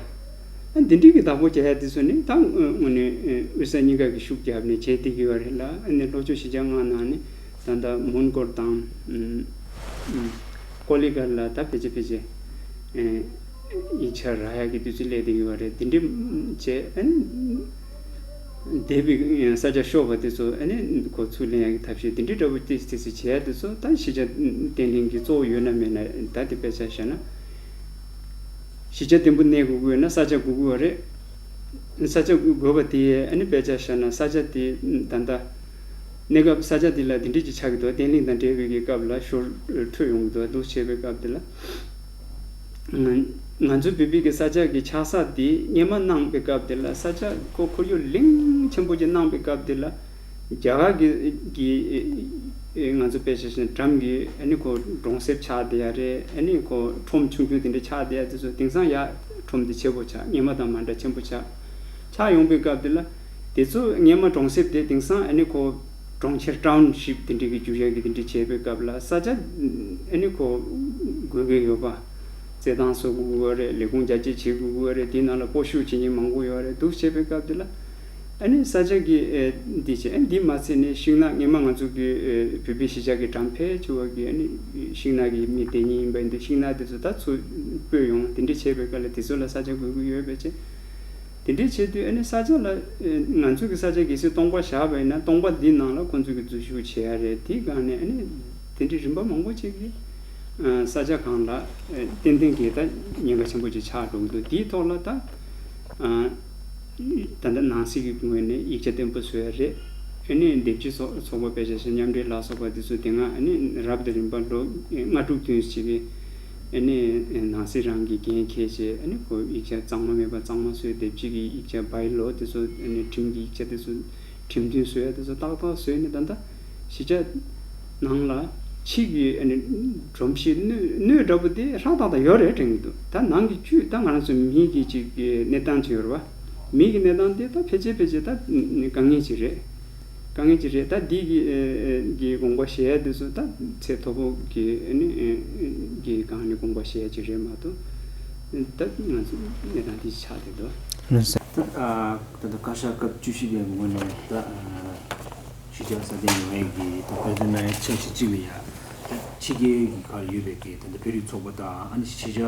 ཨ་འདི་འདྲའི་གི་བདག་པོ་རྒྱག་ཡ་དེ་ཚོ་ནི་ད་དངོས་གནས་ཨ་དབུས་ས་གཉིས་ཀ་གི་ཤུགས་བརྒྱབ་ནས་བྱས་བསྡད་ཀྱི་ཡོད་རེད་ལ། ཨ་ནི་ལྷོ་ཕྱོགས་གཞིས་ཆགས་ལྔ་ནང་ནས་ད་ལྟ་མོན་གྷོ་དང་ཨ་ཀོ་ལི་གྷལ་ལ་ད་ཕལ་ཆེར་ཕལ་ཆེར་ཨ་ཡིག་ཆ་རག་ཡ་གི་དུས་ཚོད་སླེབས་བསྡད་ཀྱི་ཡོད་རེད། འདི་འདྲའི་བྱས། ཨ་ནི་འདས་པའི་ས་ཆ་ཤོར་བ་དེ་ཚོ་ཨ་ནི་ཁོ་ཚུར་ལེན་ཡག་གི་ཐབས་ཤེས་དེ་འདྲའི་འདྲ་པོ་ཏོག་ཙམ་ཏོག་ཙམ་བྱེད་ཡག་དེ་ཚོ། ད་གཞིས་ཆགས་བརྟན་ལྷིང་གི་གཙོ་བོ་ཡོད་ན་མེད་ན། ད་དེ་དཔེ་ཆ་བཞག་ན། གཞིས་ཆགས་བརྟན་པོ་གནས་དགོས་ཀྱི་ཡོད་ན་ས་ཆ་དགོས་ཀྱི་ཡོད་རེད། ས་ཆ་དགོས་པ་དེ་ཨ་ནི་དཔེ་ཆ་བཞག་ན་ས་ཆ་དེ་ད་ལྟ་གནས་སྐབས་ས་ཆ་དེ་ལ་དེ་འདྲས་ཅིག་ཆགས་ཀྱི་འདུག་བརྟན་ལྷིང་དང་འབྲེལ་བའི་གི་སྐབས་ལ་ཞོར་འཕྲོད་ཡོང་གི་འདུག་འདུག་བྱས་པའི་སྐབས་དེ་ལ། ང་ང་ཚོའི་བོད་པའི་གི་ས་ཆ་གི་ཆགས་ས་དེ་སྔོན་མ་གནང་པའི་སྐབས་དེ་ལ། ས་ཆ་ཁོ་ཁོར་ཡུག་གླིང་ཆེན་པོ་ཅིག་གནང་པའི་སྐབས་དེ་ལ། རྒྱ་གར་གྱི་གི་ཨེ་ང་ཚོ་དཔེ་ཆ་བཞག་ན་འགྲམ་གྱི་ཨ་ནི་ཁོ་གྲོང་གསེབ་ཆགས་བསྡད་ཡ་རེད། ཨ་ནི་ཁོ་ཁྲོམ་ཆུང་ཆུང་དེ་འདྲ་ཆགས་བསྡད་ཡ་དེ་ཚོ་དེང་སང་ཡ་ཁྲོམ་དེ་ཆེ་པོ་ཆགས། སྔོན་མ་དང་མ་འདྲ་ཆེན་པོ་ཆགས། ཆགས་ཡོང་པའི་སྐབས་དེ་ལ། དེ་ཚོ་སྔོན་མ་གྲོང་གསེབ་དེ་དེང་སང་ཨ་ནི་ཁོ་གྲོང་ཁྱེར་ཊའུན་ཤིབ་དེ་འདྲ་གི་འགྱུར་ཡ་གི་དེ་འདྲ་བྱས་པའི་སྐབས་ལ། ས་ཆ་ཨ་ནི་ཁོ་དགོས་ཀྱི་ཡོད་པ། རྩེད་ཐང་བཟོ་དགོས་ཀྱི་ཡོད་རེད། ལས་ཁུངས་རྒྱ་སྐྱེད་བྱེད་དགོས་ཀྱི་ཡོད་རེད། དེའི་ནང་ལ་སྤོ་བཤུད་བྱེད་མཁན་མང་པོ་ཡོད་རེད། འདུག་བྱས་པའི་སྐབས་དེ་ལ། ཨ་ནི་ས་ཆ་གི་ཨེ་འདི་བྱས། ཨ་འདི་མ་ཚད་ནས་ཤིང་ནགས། སྔོན་མ་ང་ཚོ་གི་ཨེ་བོད་པའི་གཞིས་ཆགས་ཀྱི་འགྲམ་ཕལ་ཆེ་བ་གི་ཨ་ནི་ཤིང་ནགས་ཀྱི་མི་དེ་ཉིད་ཡིན་པ་ཡིན་དུས། ཤིང་ནགས་དེ་ཚོ་ད་ཚུར་སྤོས་ཡོང་། དེ་འདྲ་བྱས་པའི་སྐབས་ལ་དེ་ཚོ་ལ་ས་ཆ་དགོས་ཀྱི་ཡོད་པའི་ཕྱིར། དེ་འདྲ་བྱས་དུས་ཨ་ནི་ས་ཆ་ལ་ཨེ་ང་ཚོ་གི་ས་ཆ་གལ་སྲིད་སྟོང་པ་བཞག་པ་ཡིན་ན། སྟོང་པ་འདི་ནང་ལ་ཁོང་ཚོ་གི་འཛུལ་ཞུགས་བྱེད་ཡ་རེད། དེའི་སྒང་ནས་ཨ་ནི་དེ་འདྲའི་རིམ་པ་མང་པོ་ཅིག་གི་ཨ་ས་ཆ་སྒང་ལ་ཨ་ཏན་ཏན་གྱི་ད་ཉེན་ཁ་ཆེན་པོ་ཅིག་ཆགས་འགྲོ་གི་འདུག་དེའི་ཐོག་ལ་ད་ཨ་ད་ལྟ་ནང་སྲིད་ཀྱི་ངོས་ནས་ཡིག་ཆ་བརྟན་པོ་བཟོ་ཡ་རེད། ཨ་ནི་སྡེབ་སྤྱི་ཚོགས་ཚོགས་པ་དཔེ་ཆ་བཞག་ན་མཉམ་འབྲེལ་ལ་སོགས་པ་དེ་ཚོ་དེ་སྔ་ཨ་ནི་རབ་དང་རིམ་པ་ལོ་ལྔ་དྲུག་བདུན་ཅིག་གི་ཨ་ནི་ནང་སྲིད་རང་གི་འགན་འཁྱེར་བྱས། ཨ་ནི་ཁོ་ཡིག་ཆ་གཙང་མ་མེད་པ་གཙང་མ་བཟོས། སྡེབ་སྤྱི་གི་ཡིག་ཆ་བའི་ལོ་དེ་ཚོ། ཨ་ནི་ཁྲིམས་ཀྱི་ཡིག་ཆ་དེ་ཚོ་ཁྲིམས་མཐུན་བཟོ་ཡ་དེ་ཚོ་ཏག་ཏག་བཟོས་ནས། ད་ལྟ་གཞིས་ཆགས་ནང་ལ་ཕྱི་གི་ཨ་ནི་སྒྲོམ་གཞི་སྣོད་སྣོད་འདྲ་པོ་དེ་ཧྲག་ཏག་ཏག་ཡོད་རེད་དྲན་གྱི་འདུག་ད་ནང་གི་བཅུད་ད་ང་རང་ཚོ་མི་གི་ཅིག་གི་གནས་སྟངས་ཅིག་ཡོད་རེད་བ། མི་གི་གནས་སྟངས་དེ་ད་ཕལ་ཆེར་ཕལ་ཆེར་ད་དཀའ་ངལ་ཅིག་རེད། དཀའ་ངལ་ཅིག་རེད། ད་འདི་གི་ཨེ་ཨེ་གི་དགོངས་པ་བཞེས་ཡ་དེ་ཚོ་ད་ཚད་མཐོ་པོ་གི་ཨ་ནི་ཨེ་གི་སྒང་ནས་དགོངས་པ་བཞེས་ཡ་ཅིག་རེད་མ་གཏོགས། ད་ང་ཚོ་གནས་སྟངས་འདི་ཆགས་བསྡད་འདུག་ལགས་སོ། ད་ཨ་ད་ལྟ་བཀའ་ཤག་སྐབས་བཅུ་བཞི་པའི་ངོས་ནས་ད་ཨ་གཞིས་ཆགས་སྲ་བརྟན་ཡོང་ཡས་ཀྱི་ད་འབད་བརྩོན་གནང་ཡས་འཆར་གཞི་གཅིག་ལ་ཡ། ད་ཕྱི་རྒྱལ་གྱི་ཁར་ཡོད་པའི་གི་ད་ལྟ་བོད་རིགས་ཚོགས་པ་དང་། ཨ་ནི་གཞིས་ཆགས་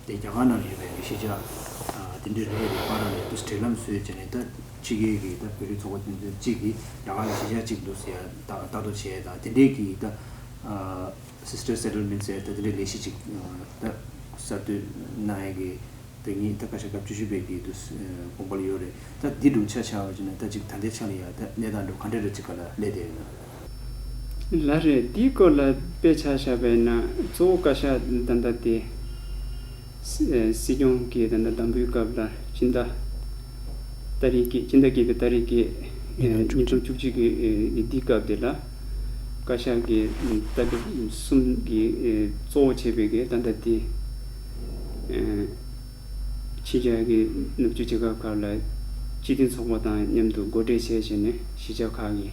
དེ་རྒྱ་གར་ནང་ཡོད་པའི་གི་གཞིས་ཆགས་ཨ་དེ་འདྲའི་རེ་རེ་བར་ལ་ཡ་འབྲེལ་ལམ་བཟོས་བྱས་ནས། ད་ཕྱི་རྒྱལ་གྱི་ད་བོད་རིགས་ཚོགས་པ་དེ་ཚོ་གཅིག་གིས་རྒྱ་གར་གྱི་གཞིས་ཆགས་གཅིག་འདུག་ཟེར་ཡ་ལྟ་ལྟ་རྟོག་བྱས་ཡ་དང་། དེ་འདྲའི་གི་ད་ཨ་Sister Settlement ཟེར་ད་དེ་འདྲའི་ལས་གཞི་ཅིག་ད་གསར་གཏོད་གནང་ཡས་ཀྱི་དེ་ཉིད་ད་བཀའ་ཤག་སྐབས་བཅུ་བཞི་པའི་གི་དུ་དགོངས་པ་ལ་ཡོད་རེད། ད་འདི་འདྲ་ཆ་བཞག་པ་ཅིག་ན་ད་ཅིག་ད་ལྟའི་ཆ་ལ་ཡ་ད་གནས་སྟངས་འདྲ་ག་འདྲ་འདྲ་ཅིག་ག་ལ་སླེབས་བསྡད་ཡོད་ན། ལགས་རེད། འདིའི་སྐོར་ལ་དཔེ་ཆ་བཞག་པ་ཡིན་ན། གཙོ་བོ་བཀའ་ཤག་ད་ལྟ་དེ་སྲིད་སྐྱོང་གི་ད་ལྟ་དམ་འབུལ་སྐབས་ལ་སྤྱི་ཟླ་ཏ་རིག་གི་སྤྱི་ཟླ་བརྒྱད་པའི་ཏ་རིག་གི་ཉིས་སྟོང་བཅུ་གཅིག་གི་འདི་སྐབས་དེ་ལ་བཀའ་ཤག་གི་ལྟ་གྲུབ་གསུམ་གྱི་གཙོ་བོ་བྱས་པའི་གི་ད་ལྟ་དེ་ཕྱི་རྒྱལ་གྱི་ནུབ་ཕྱོགས་རྒྱལ་ཁབ་ཁག་ལ་སྤྱི་མཐུན་ཚོགས་པ་དང་མཉམ་དུ་འགོ་ཁྲིད་བྱས་བྱས་ནས་གཞིས་ཆགས་ཁག་གི་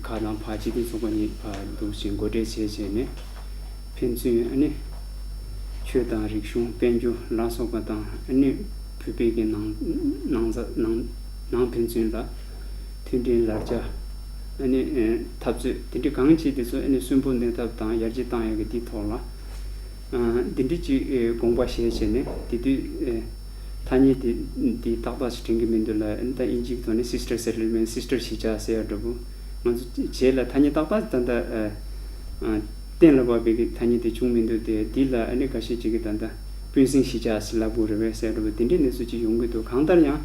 ཁག་དང་ཕར་སྤྱི་མཐུན་ཚོགས་པ་གཉིས་ཕར་འདུག་ཅིང་འགོ་ཁྲིད་བྱས་བྱས་ནས་ཕན་ཚུན་ཨ་ནི་ཆོས་དང་རིག་གཞུང་དཔལ་འབྱོར་ལ་སོགས་པ་དང་། ཨ་ནི་བོད་པའི་གི་ནང་ནང་ས་ནང་ནང་ཕན་ཚུན་ལ་མཐུན་སྒྲིལ་ལར་བྱ། ཨ་ནི་འཐབ་རྩོད་དེ་འདྲ་གང་བྱེད་དེ་ཚོ་ཨ་ནི་སུན་པོ་འདོན་ཐབས་དང་ཡར་རྒྱས་བཏང་ཡག་གི་དེའི་ཐོག་ལ། འདི་འདྲ་ཅིག་དགོངས་པ་བཞེས་བྱས་ནས་དེ་དུས་ཐ་སྙད་དེ་འདི་ཏག་ཏག་ཅིག་དྲན་གྱི་མི་འདུག་ལ། ད་དབྱིན་ཇིའི་ཐོག་ནས་Sister Settlement, Sister་གཞིས་ཆགས་ཟེར་ཡ་འདྲ་པོ། ང་ཚོ་རྗེས་ལ་ཐ་སྙད་ཏག་ཏག་ད་ལྟ་གཏན་ལ་ཕབ་པའི་གི་ཐ་སྙད་དེ་བྱུང་མི་འདུག་སྟེ། འདི་ལ་ཨ་ནི་ཁ་ཤས་ཅིག་གིས་ད་ལྟ་སྤུན་སྲིང་གཞིས་ཆགས་ཟེར་ལབ་དགོས་རེད་པས་ཟེར་ཡ་འདྲ་པོ་དེ་འདྲའི་གནས་ཚུལ་ཅིག་ཡོང་གི་འདུག་གང་ལྟར་ཡང་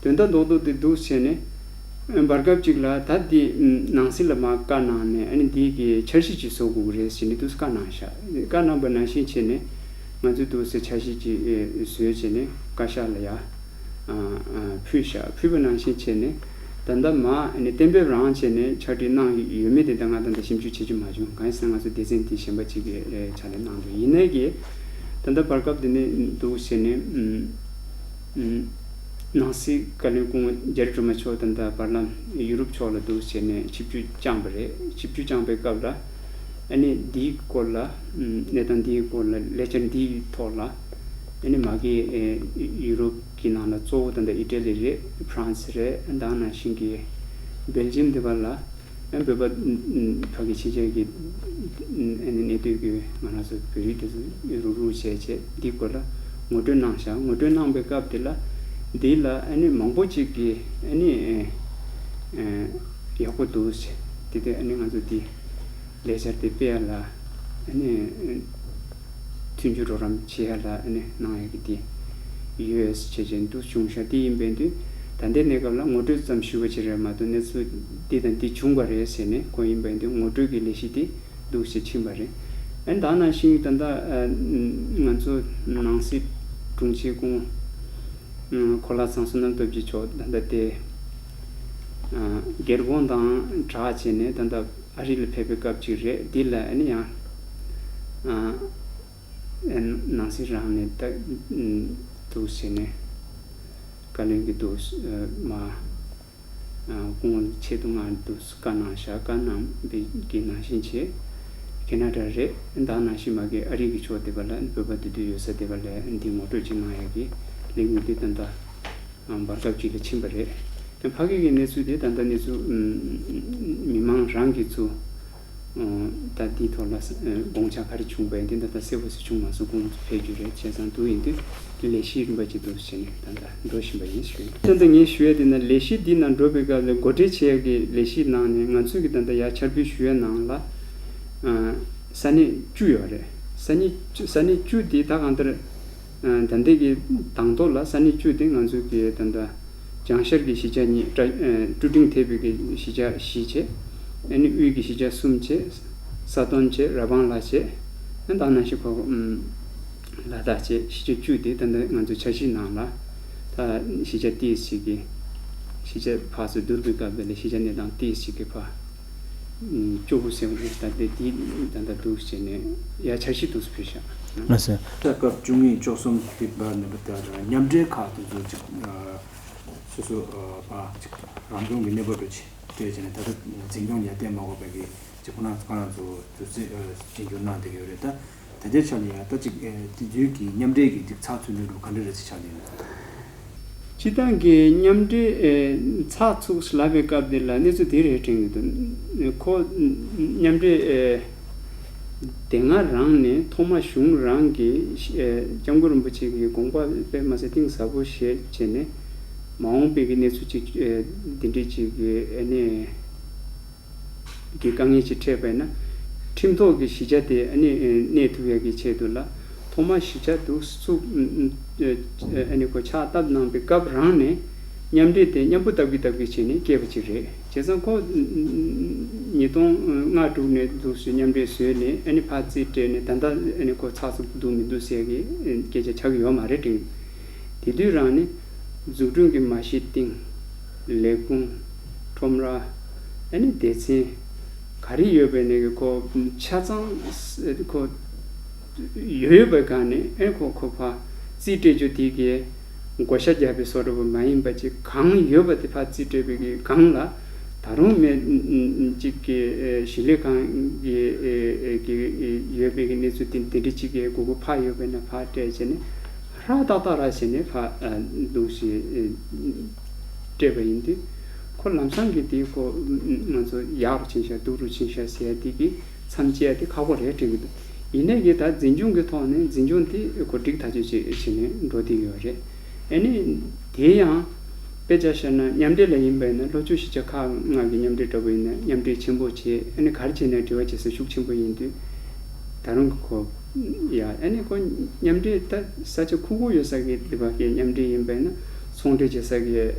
དོན་དག་རྡོག་རྡོག་དེ་འདུག་བྱས་ནས། བར་སྐབས་ཅིག་ལ་ད་འདི་ནང་སྲིད་ལ་མར་བཀའ་གནང་ནས། ཨ་ནི་འདི་གི་འཆར་གཞི་ཅིག་བཟོ་དགོས་ཀྱི་རེད་ཟེར་ནས་འདུག་བཀའ་གནང་ཤག་བཀའ་གནང་པ་ནང་བཞིན་བྱས་ནས་ ང་ཚོས་འདུག་སེ་འཆར་གཞི་ཅིག་བཟོས་བྱས་ནས་བཀའ་ཤག་ལ་ཡ་ཕུལ་བཞག་ཕུལ་བ་ནང་བཞིན་བྱས་ནས་ད་ལྟ་མ་ཨ་ནི་གཏན་འབེབས་རང་བྱས་ནས་ཕྱག་བྲིས་གནང་ཡོད་མེད་དེ་ད་ང་ད་ལྟ་ཞིབ་འཇུག་བྱེད་རྒྱུ་མ་བྱུང་། གང་ཡིན་ཟེར་ན་ང་ཚོ་སྡེ་ཚན་དེ་གཞན་པ་ཅིག་གིས་ཕྱག་ལས་གནང་འདུག་ཡིན་ནའི་གི་ད་ལྟ་བར་སྐབས་དེ་ནས་འདུག་བྱས་ནས་ནང་སྲིད་བཀའ་བློན་སྐུ་ངོ་རྒྱ་རི་སྒྲོལ་མ་མཆོག་ད་ལྟ་བར་ལམ་ཡུ་རོབ་ཕྱོགས་ལ་འདུག་བྱས་ནས་ཆིབས་བསྒྱུར་བསྐྱངས་པ་རེད། ཆིབས་བསྒྱུར་བསྐྱངས་པའི་སྐབས་ལ་ཨ་ནི་འདིའི་སྐོར་ལ་གནས་སྟངས་འདིའི་སྐོར་ལ་ལས་འཆར་འདིའི་ཐོག་ལ་ཨ་ནི་མ་གི་ཡུ་རོབ་ཀྱི་ནང་ལ་གཙོ་བོ་ད་ལྟ་ཨི་ཊ་ལི་རེད། ཧྥ་རན་སི་རེད། ད་ནང་བཞིན་གྱི་སྦེལ་ཇམ་འདི་པ་ལ་ཨ་བོད་པ་ཕ་གི་ཕྱི་རྒྱལ་གྱི་ཨ་ནི་གནས་སྡོད་ཀྱི་ང་རང་ཚོ་བོད་རིགས་དེ་ཚོ་རུག་རུག་བྱས་བྱས་འདིའི་སྐོར་ལ་ངོ་སྤྲོད་གནང་བཞག་ངོ་སྤྲོད་གནང་པའི་སྐབས་དེ་ལ་འདི་ལ་ཨ་ནི་མང་པོ་ཅིག་གིས་ཨ་ནི་ཡག་པོ་འདུག་ཟེར། དེ་དུས་ཨ་ནི་ང་ཚོ་འདི་ལས་འཆར་དེ་སྤེལ་ཡ་ལ་ཨ་ནི་མཐུན་འགྱུར་རོགས་རམ་བྱེད་ཡ་ལ་ཨ་ནི་གནང་ཡ་གི་དེ་ཡོད་ཟེར་བྱས་བྱས་འདུག་བྱུང་ཤག་དེ་ཡིན་པའི་དུས་ད་ལྟའི་གནས་སྐབས་ལ་ངོ་སྤྲོད་ཙམ་ཞུས་པ་ཅིག་རེད་མ་གཏོགས་གནས་ཚུལ་འདི་དང་འདི་བྱུང་བ་རེད་ཟེར་ནས་ཁོ་ཡིན་པའི་དུས་ངོ་སྤྲོད་ཀྱི་ལས་གཞི་དེ་འདུག་ཞེས་ཕྱིན་པ་རེད། ཨ་ནི་ད་ནང་བཞིན་ད་ལྟ་ང་ཚོ་ནང་སྲིད་དྲུང་ཆེ་སྐུ་ངོ་གོ་ལ་ཚང་བསོད་ནམས་སྟོབས་རྒྱལ་མཆོག་ད་ལྟ་དེ་སྒེར་དགོངས་དང་སྦྲགས་བྱས་ནས་ད་ལྟ་ཨ་རི་ལ་ཕེབས་པའི་སྐབས་ཅིག་རེད། འདི་ལ་ཨ་ནི་ཡང་ནང་སྲིད་རང་ནས་ད་འདུག་བྱས་ནས་བཀའ་བློན་གྱི་འདུག་མ་སྐུ་ངོ་ཆེད་དུ་ང་འདུག་བཀའ་གནང་བཞག་བཀའ་གནང་པའི་གི་ནང་བཞིན་བྱས་ཁེ་ན་ཌ་རེད། ད་ནང་བཞིན་མ་གི་ཨ་རི་གི་ཕྱོགས་དེ་པ་ལ་བོད་པ་དེ་དུས་ཡོད་ས་དེ་པ་ལ་འདི་ངོ་སྤྲོད་ཅིག་གནང་ཡ་གི་ལས་འགུལ་འདི་ད་ལྟ་བར་སྐབས་ཅིག་ལ་ཕྱིན་པ་རེད། ཕ་གི་གི་གནས་ཚུལ་དེ་ད་ལྟ་གནས་ཚུལ་མི་མང་རང་གིས་ཚུར་ད་འདིའི་ཐོག་ལ་དགོངས་འཆར་ག་རེ་བྱུང་བ་ཡིན་དེ་ད་ལྟ་གསལ་པོ་ཞིག་བྱུང་མ་སོང་། ཁོང་ཚོ་ཕེབས་རྒྱུ་རེད། བྱས་ཙང་དུ་ཡིན་དུས་ལས་གཞི་རིམ་པ་ཅིག་ཏུ་བྱས་ནས་ད་ལྟ་འགྲོ་བཞིན་པ་ཡིན་ཞུ། ད་ལྟ་ངས་ཞུ་ཡ་དེ་ན་ལས་གཞི་འདི་ནང་འགྲོ་བའི་སྐབས་ལ་འགོ་ཁྲིད་བྱེད་ཡ་གི་ལས་གཞི་ནང་ནས་ང་ཚོས་ཀྱི་ད་ལྟ་ཡར་འཆར་འབུལ་ཞུ་ཡ་ནང་ལ་ས་གནས་བཅུ་ཡོད་རེད། ས་གནས་ས་གནས་བཅུ་འདི་ད་གང་ལྟར་ད་ལྟའི་གི་དང་ཐོག་ལ་ས་གནས་བཅུ་དེ་ང་ཚོས་ཀྱི་ད་ལྟ་བྱང་ཤར་གྱི་གཞིས་ཆགས་གཉིས། ཀྲ་ཀྲུ་ཀྲིང་ཐེ་བའི་གི་གཞིས་ཆགས་བཞི་བྱས། ཨ་ནི་དབུས་ཀྱི་གཞིས་ཆགས་གསུམ་བྱས། ས་དོན་བྱས། ར་བང་ལ་བྱས། ཨ་ད་ནང་བཞིན་ཁོ་ལ་དྭགས་བྱས། གཞིས་ཆགས་བཅུ་དེ་ད་ལྟ་ང་ཚོའི་འཆར་གཞིའི་ནང་ལ་ད་གཞིས་ཆགས་ཏིས་ཞིག་གི་གཞིས་ཆགས་ཕག་སོ་བསྡུར་བའི་སྐབས་ལ་གཞིས་ཆགས་གནས་སྟངས་ཏིས་ཞིག་གི་ཕ་བཅུ་དགུ་ཟེར་བ་རེད། ད་ལྟ་དེ་ད་ལྟ་འདུག་བྱས་ནས་ཡ་འཆར་གཞི་འདུག་སེ་ཕུལ་བཞག་ལགས་སོ། ད་སྐབས་བཅུ་གཉིས་བཅུ་གསུམ་དེ་བར་ནས་བར་དུ་མཉམ་འབྲེལ་ཁག་དེ་ཚོ་ཅིག་སོ་སོ་ཕ་ཅིག་རང་སྐྱོང་གི་གནས་བབ་རེ་ཅིག་སྤྲད་བྱས་ནས་ད་ལྟ་འཛིན་སྐྱོང་ཡར་བསྟན་མ་དགོས་པའི་གི་ཅིག་ཁོ་རང་ཁོ་རང་ཚོ་དུས་ཚོད་རྒྱུན་འཁྱོངས་གནང་བསྡད་ཀྱི་ཡོད་རེད། ད་ད་ལྟའི་ཆ་ནས་ཡང་ད་ཅིག་དེ་དུས་ཀྱི་མཉམ་འབྲེལ་གྱི་ཅིག་ཚགས་ཚུད་ནུས་ལུགས་ག་འདྲ་རེ་ཅིག་ཆགས་ཡོད། སྤྱི་བཏང་གི་མཉམ་འབྲེལ་ཨེ་ཚགས་ཚུད་ལབ་པའི་སྐབས་འདི་ལ་གནས་ཚུལ་འདི་རེད་དྲན་གྱི་འདུག་ཁོ་མཉམ་འབྲེལ་ཨེ་དེ་སྔ་རང་ནས་ཐོག་མ་གཞུང་རང་གིས་ཨེ་སྐྱབས་མགོན་རིན་པོ་ཆེ་གི་དགོངས་པ་དཔེ་མ་ཟད་གཏིང་ཟབ་པོ་བཞེས་བྱས་ནས་མ་འོངས་པའི་གི་གནས་ཚུལ་ཅིག་ཨེ་འདི་འདྲའི་ཅིག་གི་ཨེ་ནས། གི་དཀའ་ངལ་ཅིག་འཕྲད་པ་ཡིན་ན། ཁྲིམས་ཐོག་གི་གཞིས་ཆགས་དེ་ཨ་ནི་གནས་ཐུབ་ཡག་གི་ཆེད་དུ་ལ། ཐོག་མར་གཞིས་ཆགས་དུ་བཙུགས་ཨ་ནི་ཁོ་ཕྱག་བཏབ་གནང་པའི་སྐབས་རང་ནས་མཉམ་འབྲེལ་དེ་མཉམ་པོ་ལྟ་བུ་ལྟ་བུ་བྱས་ནས་སྐྱེས་པ་ཅིག་རེད། བྱས་ཙང་ཁོ་ཉིས་སྟོང་ལྔ་དྲུག་ནས་འདུག་སེ་མཉམ་འབྲེལ་བཟོས་ནས་ཨ་ནི་ཕར་རྩིས་སྤྲད་ནས་ད་ལྟ་ཨ་ནི་ཁོ་ཚགས་ཚུད་འདུག་མི་འདུག་ཟེར་གི་སྐད་ཆ་ཆགས་ཀྱི་ཡོད་མ་རེད་དྲན། དེ་དུས་རང་ནས་འཛུགས་སྐྲུན་གྱི་མ་གཞི་སྟེང་ལས་ཁུངས། ཁྲོམ་ར། ཨ་ནི་སྡེ་ཚན། ག་རེ་ཡོད་པའི་ནས་ཀྱི་ཁོ་ཆ་ཚང་ཁོ་ཡོད་ཡོད་པའི་སྒང་ནས་ཨེ་ཁོ་ཁོ་ཕར་རྩིས་སྤྲད་རྒྱུ་དེ་གི་བགོ་བཤའ་རྒྱག་པའི་བཟོ་འདྲ་པོ་མ་ཡིན་པ་ཅིག་གང་ཡོད་པ་དེ་ཕར་རྩིས་སྤྲད་པའི་གི་སྒང་ལ་ད་རུང་མེད་ཅིག་གི་ཨེ་ཞིང་ལས་ཁང་གི་ཨེ་ཨེ་གི་ཨེ་ཡོད་པའི་གི་གནས་ཚུལ་དེ་དེ་འདྲ་ཅིག་གི་དགོས་མཁོ་ཕར་ཡོད་པ་ཡིན་ན་ཕར་སྤྲད་བྱས་ནས་ཧྲ་ཏག་ཏག་ར་བྱས་ནས་ཕར་འདུག་སེ་སྤྲད་པ་ཡིན་དུས་ཁོ་ལམ་སང་གི་དེ་ཁོ་ང་ཚོ་ཡག་རུ་ཕྱིན་ཤག་སྡུག་རུ་ཕྱིན་ཤག་ཟེར་ཡ་དེ་གི་མཚམས་བཅད་ཡ་དེ་ཁག་པོ་རེད་དྲན་གི་འདུག་ཡིན་ནའི་གི་ད་འཛིན་སྐྱོང་གི་ཐོག་ནས་འཛིན་སྐྱོང་དེ་ཁོ་འགྲིག་ཐག་ཆོད་བྱས་བྱས་ནས་འགྲོ་བསྡད་ཡོད་རེད། ཨ་ནི་དེ་ཡང་དཔེ་ཆ་བཞག་ན་མཉམ་འབྲེལ་ལ་ཡིན་པ་ཡིན་ན་ལྷོ་ཕྱོགས་གཞིས་ཆགས་ཁག་ལྔ་གི་མཉམ་འབྲེལ་འདྲ་པོ་ཡིན་ན་མཉམ་འབྲེལ་ཆེན་པོ་བྱས། ཨ་ནི་ག་རེ་བྱས་ནས་འབྲེལ་བ་བྱེད་ས་ཤུགས་ཆེན་པོ་ཡིན་དུས་ད་རུང་གི་ཁོ་ཡ་ཨ་ནི་ཁོ་མཉམ་འབྲེལ་ད་ས་ཆ་ཁུག་ཁུག་ཡོད་ས་གི་འདི་བ་གི་མཉམ་འབྲེལ་ཡིན་པ་ཡིན་ན་ཚོང་འབྲེལ་བྱེད་ས་གི་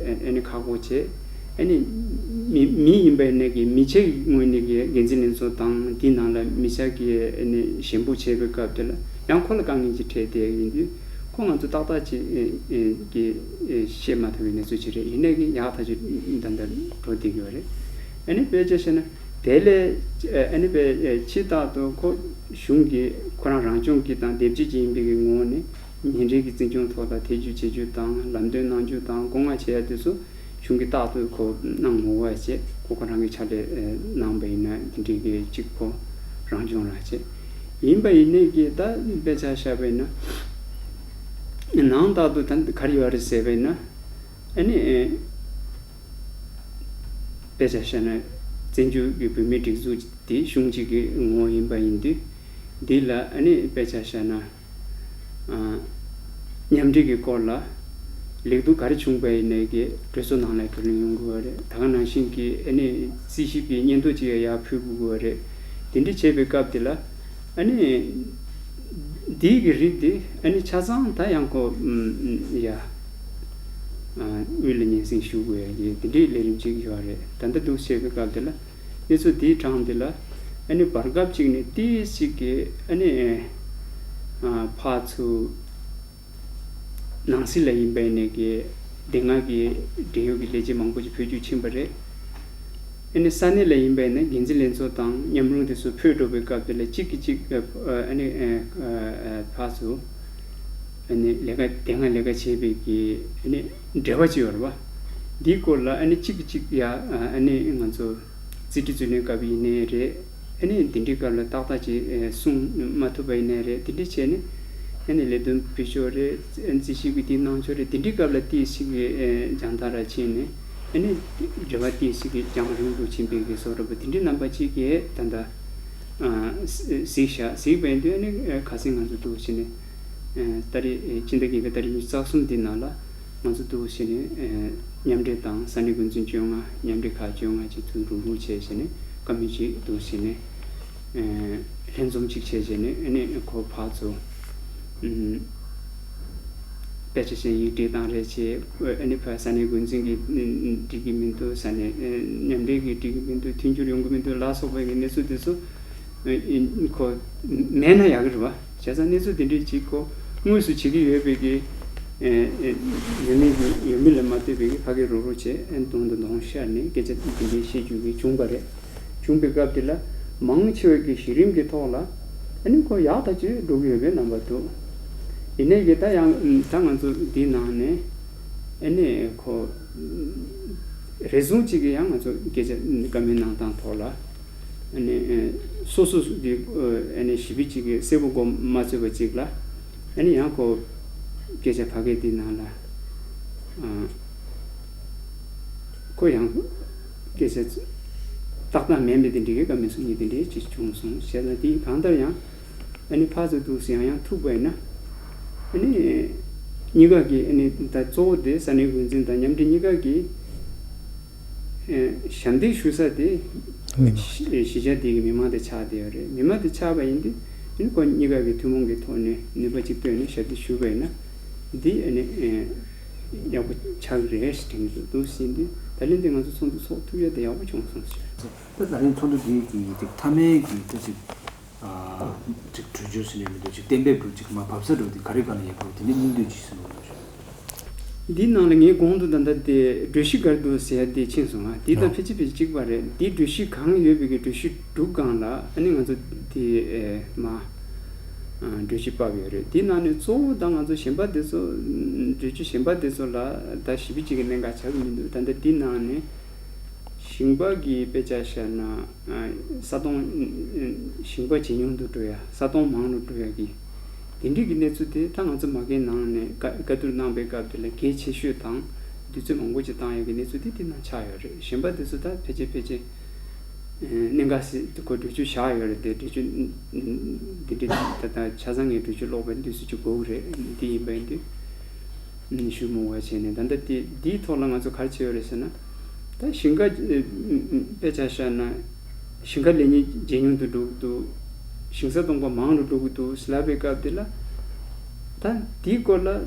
ཨ་ནི་ཁག་པོ་བྱས། ཨ་ནི་ མི་མི་ཡིན་པའི་ནས་ཀྱི་མི་ཆེ་ངོས་ནས་ཀྱི་འགན་འཛིན་ལྷན་ཚོགས་དང་དེའི་ནང་ལ་མི་ཆ་གི་ནས་ཞེན་པོ་བྱས་པའི་སྐབས་དེ་ལ་ཡང་ཁོ་ལ་དཀའ་ངལ་ཅིག་འཕྲད་དེ་ཡིན་དུས་ཁོ་ང་ཚོ་ཏག་ཏག་ཅིག་གི་བཤད་མ་ཐུབ་པའི་གནས་ཚུལ་ཅིག་རེད། ཡིན་ནས་ཀྱི་ཡག་ཐག་ཆོད་ད་ལྟ་འགྲོ་བསྡད་ཀྱི་ཡོད་རེད། ཨ་ནི་དཔེ་ཆ་བཤད་ན་དེ་ལས་ཨ་ནི་དཔེ་ཕྱི་ཐག་ཏུ་ཁོ་གཞུང་གི་ཁོ་རང་རང་སྐྱོང་གི་དང་སྡེབ་སྦྱོར་གྱི་ཡིན་པའི་གི་ངོ་བོ་ནས་ཉིན་རེ་གི་འཛིན་སྐྱོང་ཐོག་ལ་ཐེ་ཇུས་བྱེད་རྒྱུ་དང་ལམ་སྟོན་གནང་རྒྱུ་དང་སྐུ་ངལ་བྱེད་ཡ་དེ་ཚོ་གཞུང་གི་རྟག་ཏུ་ཁོ་གནང་མ་དགོས་པ་བྱས་ཁོ་ཁོ་རང་གི་ཕྱག་ལས་གནང་པ་ཡིན་ན་དེ་འདྲའི་གི་གཅིག་ཁོ་རང་སྐྱོང་ར་བྱས་ཡིན་པ་ཡིན་ནས་ཀྱི་ད་དཔེ་ཆ་བཞག་པ་ཡིན་ན་ནང་རྟག་ཏུ་ད་ག་རེ་ཡོད་རེད་ཟེར་བ་ཡིན་ན་ཨ་ནི་དཔེ་ཆ་བཞག་ན་བཙན་བྱོལ་གྱི་བོད་མིའི་སྒྲིག་འཛུགས་དེ་གཞུང་གཅིག་གི་ངོ་བོ་ཡིན་པ་ཡིན་དུས་འདི་ལ་ཨ་ནི་དཔེ་ཆ་བཞག་ན། མཉམ་འབྲེལ་གྱི་སྐོར་ལ་ལེགས་སྡུག་ག་རེ་བྱུང་པ་ཡིན་ནའི་གི་གྲོས་ཚོགས་ནང་ལ་གྲོས་གླེང་ཡོང་དགོས་པ་རེད། ད་ག་ནང་བཞིན་གྱི་ཨ་ནི་རྩིས་ཞིབ་ཀྱི་སྙན་ཐོ་ཅིག་ཡང་ཡར་ཕུལ་དགོས་པ་རེད། དེ་འདྲ་བྱས་པའི་སྐབས་དེ་ལ་ཨ་ནི་འདིའི་གི་རིགས་དེ་ཨ་ནི་ཆ་ཚང་ད་ཡང་ཁོ་ཡ་དབུས་ལ་སྙན་སེང་ཞུ་དགོས་ཡ་གི་དེ་འདྲའི་ལས་རིམ་ཅིག་ཡོད་རེད། ད་ལྟ་འདུག་བྱས་པའི་སྐབས་དེ་ལ། གནས་ཚུལ་འདིའི་གྲངས་འདི་ལ་ཨ་ནི་བར་སྐབས་གཅིག་ནས་ཏིས་ཞིག་གིས་ཨ་ནི་ཕར་ཚུར་ནང་སྲིད་ལ་ཡིན་པའི་ནས་ཀྱི་དེ་སྔ་གི་འབྲེལ་ཡོད་ཀྱི་ལས་བྱེད་མང་པོ་ཞིག་བོད་བསྒྱུར་ཕྱིན་པ་རེད། ཨ་ནི་ས་གནས་ལ་ཡིན་པའི་ནས་འགན་འཛིན་ལྷན་ཚོགས་དང་མཉམ་རུབ་དེ་ཚོ་ཕུད་འགྲོ་བའི་སྐབས་དེ་ལ་གཅིག་གིས་གཅིག་ཨ་ནི་ཕར་ཚུར་ཨ་ནི་ལས་ཀ་དེ་སྔ་ལས་ཀ་བྱས་པའི་གི་ཨ་ནི་འབྲེལ་བ་ཅིག་ཡོད་རེད་བ། འདིའི་སྐོར་ལ་ཨ་ནི་གཅིག་གིས་གཅིག་ཡ་ཨ་ནི་ང་ཚོ། རྩིས་ཁྲི་རྩིས་ལེན་སྐབས་ཡིན་ནའི་རེད། ཨ་ནི་འདི་འདྲའི་སྐབས་ལ་ཏག་ཏག་ཅིག་གསུང་མ་ཐུབ་པ་ཡིན་ནའི་རེད། འདི་འདྲ་བྱས་ནས་ཨ་ནི་ལས་དོན་སྤེལ་ཕྱོགས་རེད། རྩིས་ཞིབ་ཀྱི་འདི་གནང་ཕྱོགས་རེད། འདི་འདྲའི་སྐབས་ལ་ཏིས་ཞིག་གི་རྒྱང་ལྟ་ར་ཕྱིན་ནས་ཨ་ནི་འབྲེལ་བ་ཏིས་ཞིག་གི་རྒྱང་རིང་དུ་ཕྱིན་པའི་གི་བཟོ་འདྲ་པོ་དེ་འདྲའི་རྣམ་པ་ཅིག་གིས་ད་ལྟ་གཟིགས་བཞག་གཟིགས་པ་ཡིན་དུས་ཨ་ནི་ཁ་སང་ང་ཚོ་འདུག་བྱས་ནས་ད་རེས་ཕྱི་ཟླ་བརྒྱད་པའི་ཏ་རིག་ཉི་ཤུ་རྩ་གསུམ་འདི་ནང་ལ། ང་ཚོ་འདུག་བྱས་ནས་མཉམ་འབྲེལ་དང་ས་གནས་འགོ་འཛིན་བཅོ་ལྔ་མཉམ་འབྲེལ་ཁག་བཅོ་ལྔ་བཅས་ཚུར་རུག་རུག་བྱས་བྱས་ནས་བཀའ་མོལ་ཅིག་འདུག་བྱས་ནས་ལྷན་འཛོམས་ཅིག་བྱས་བྱས་ནས་ཨ་ནི་ཁོ་ཕར་ཚུར་དཔེ་ཆ་ཞིག་ཡིག་འབྲེལ་བཏང་རེས་བྱས། ཨ་ནི་ཕར་ས་གནས་འགོ་འཛིན་གྱིས་འགྲིག་གི་མི་འདུག་ས་གནས་མཉམ་འབྲེལ་གྱིས་འགྲིག་གི་མི་འདུག་མཐུན་འགྱུར་ཡོང་གི་མི་འདུག་ལ་སོགས་པའི་གནས་ཚུལ་དེ་ཚོ། ཁོ་མེད་ན་ཡག་གི་རེད་བ། བྱས་ཙང་གནས་ཚུལ་དེ་འདྲའི་ཅིག་ཁོ་དངོས་སུ་བྱེད་ཀྱི་ཡོད་པའི་གི་ཡོད་མེད་ཀྱི་ཡོད་མེད་ལ་མ་ལྟོས་པའི་གི་ཕ་གི་རུག་རུག་བྱས་གདོང་དང་གདོང་ཤར་ནས་སྐད་ཆ་དེ་འདྲའི་བཤད་རྒྱུ་གི་བྱུང་བ་རེད། བྱུང་བའི་སྐབས་དེ་ལ་མང་ཆེ་བ་གི་གཞི་རིམ་གྱི་ཐོག་ལ་ཨ་ནི་ཁོ་ཡག་ཐག་ཆོད་འགྲོ་གི་ཡོད་པའི་རྣམ་པ་འདུག་ཡིན་ནའི་གི་ད་ཡང་ད་ང་ཚོ་འདིའི་ནང་ནས་ཨ་ནི་ཁོ་རེ་ཟུང་ཅིག་གི་ཡང་ང་ཚོ་སྐད་ཆ་བཀའ་མོལ་གནང་སྟངས་ཐོག་ལ། ཨ་ནི་སོ་སོ་གི་ཨ་ནི་ཞི་བདེ་གཅིག་གི་གསལ་པོ་གོ་མ་ཚོད་པ་གཅིག་ལ་ཨ་ནི་ཡང་ཁོ་སྐད་ཆ་ཕ་གི་དེ་ནང་ལ་ཁོ་ཡང་སྐད་ཆ་ཏག་ཏག་མེད་མེད་དེ་འདྲི་གི་བཀའ་མོལ་གསུང་མཁན་དེ་འདྲའི་ཅིག་བྱུང་སོང་བྱས་ཙང་དེ་གང་ལྟར་ཡང་ཨ་ནི་ཕར་ཚུར་འདུག་སེ་ཡང་ཡང་ཐུག་པ་ཡིན་ན་ཨ་ནི་གཉིས་ཀ་གི་ཨ་ནི་ད་གཙོ་བོ་དེ་ས་གནས་འགོ་འཛིན་དང་མཉམ་འབྲེལ་གཉིས་ཀ་གི་ཞབས་འདེགས་ཞུ་ས་དེ་མི་མང་གཞིས་ཆགས་དེ་གི་མི་མང་དེ་ཆགས་བསྡད་ཡོད་རེད། མི་མང་དེ་ཆགས་པ་ཡིན་དུས་ཨ་ནི་ཁོ་གཉིས་ཀ་གི་ཐུན་མོང་གི་ཐོག་ནས་ནུས་པ་གཅིག་བཏོན་ནས་ཞབས་འདེགས་ཞུས་པ་ཡིན་ན་འདི་ཨ་ནི་ཡག་པོ་ཆགས་ཀྱི་རེད་ཞེས་དྲན་གྱི་འདུག་འདུག་ཟིན་དུས་ད་ལན་འདི་ང་ཚོ་ཚོགས་འདུ་ཚོགས་ཐུབ་ཡ་དེ་ཡག་པོ་བྱུང་སོང་ཟེར། ད་ད་རིང་ཚོགས་འདུ་འདི་གི་ཅིག་མཐའ་མའི་གི་ད་ཅིག་ཅིག་གྲོས་ཆོད་ཟེར་ནས་མི་འདུག་ཅིག་གཏན་འབེབས་འདུག་ཅིག་མ་བབས་ས་འདུག་དེ་ག་རེ་ག་ལ་ཡག་པོ་དེ་འདྲའི་སྙིང་བསྡུས་ཅིག་ཟེར་ནོ། འདིའི་ནང་ལ་ངས་གོང་དུ་ད་ལྟ་དེ་གྲོས་གཞི་ག་རེ་འདུག་ཟེར་ཡ་དེ་ཕྱིན་སོང་ང་། དེ་དང་ཕལ་ཆེར་ཕལ་ཆེར་གཅིག་པ་རེད། དེའི་གྲོས་གཞི་གང་ཡོད་པའི་གི་གྲོས་གཞི་དྲུག་སྒང་ལ་ཨ་ནི་ང་ཚོ་དེ་མ་གྲོས་གཞི་ཕབ་ཡོད་རེད། དེའི་ནང་ནས་གཙོ་བོ་ད་ང་ཚོ་གཞན་པ་དེ་ཚོ་གྲོས་གཞི་གཞན་པ་དེ་ཚོ་ལ་ད་ཞིབ་ཅིག་གི་གནད་འགག་ཆགས་ཀྱི་མི་འདུག་ད་ལྟ་དེའི་ནང་ནས། ཞིང་པ་གི་དཔེ་ཆ་བཞག་ན་ས་སྟོང་ཞིང་པ་ཇེ་ཉུང་དུ་འགྲོ་ཡ་ས་སྟོང་མང་རུ་འགྲོ་ཡ་གི་དེ་འདྲའི་གི་གནས་ཚུལ་དེ་ད་ང་ཚོ་མ་གིའི་ནང་ནས་བཀའ་བཀའ་བསྡུར་གནང་པའི་སྐབས་དེ་ལ་གལ་ཆེ་ཤོས་དང་དུས་ཚོད་མང་པོ་ཅིག་བཏང་ཡ་གི་གནས་ཚུལ་དེ་དེ་ནང་ཆགས་ཡོད་རེད། གཞན་པ་དེ་ཚོ་ད་ཕལ་ཆེར་ཕལ་ཆེར་གནད་འགག་སེ་ཁོ་གྲོས་ཆོད་བཞག་ཡོད་རེད་དེ་གྲོས་ཆོད་འདི་འདྲའི་ད་ད་ཆ་ཚང་གི་གྲོས་ཆོད་ཀློག་པའི་དུས་ཚོད་ཅིག་དགོས་ཀྱི་རེད། འདི་ཡིན་པ་ཡིན་དུས། ཞུ་མོ་བ་བྱས་ནས་ད་ལྟ་དེ་འདིའི་ཐོག་ལ་ང་ཚོ་ག་རེ་བྱས་ཡོད་རེད་ཟེར་ན། ད་ཞིང་ཁ་དཔེ་ཆ་བཞག་ན་ཞིང་ཁ་ལས་གཉེར་ཇེ་ཉུང་དུ་འགྲོ་གི་འདུག་ཞིང་ས་སྟོང་པ་མང་རུ་འགྲོ་གི་འདུག་ཟེར་ལབ་པའི་སྐབས་དེ་ལ། ད་དེའི་སྐོར་ལ་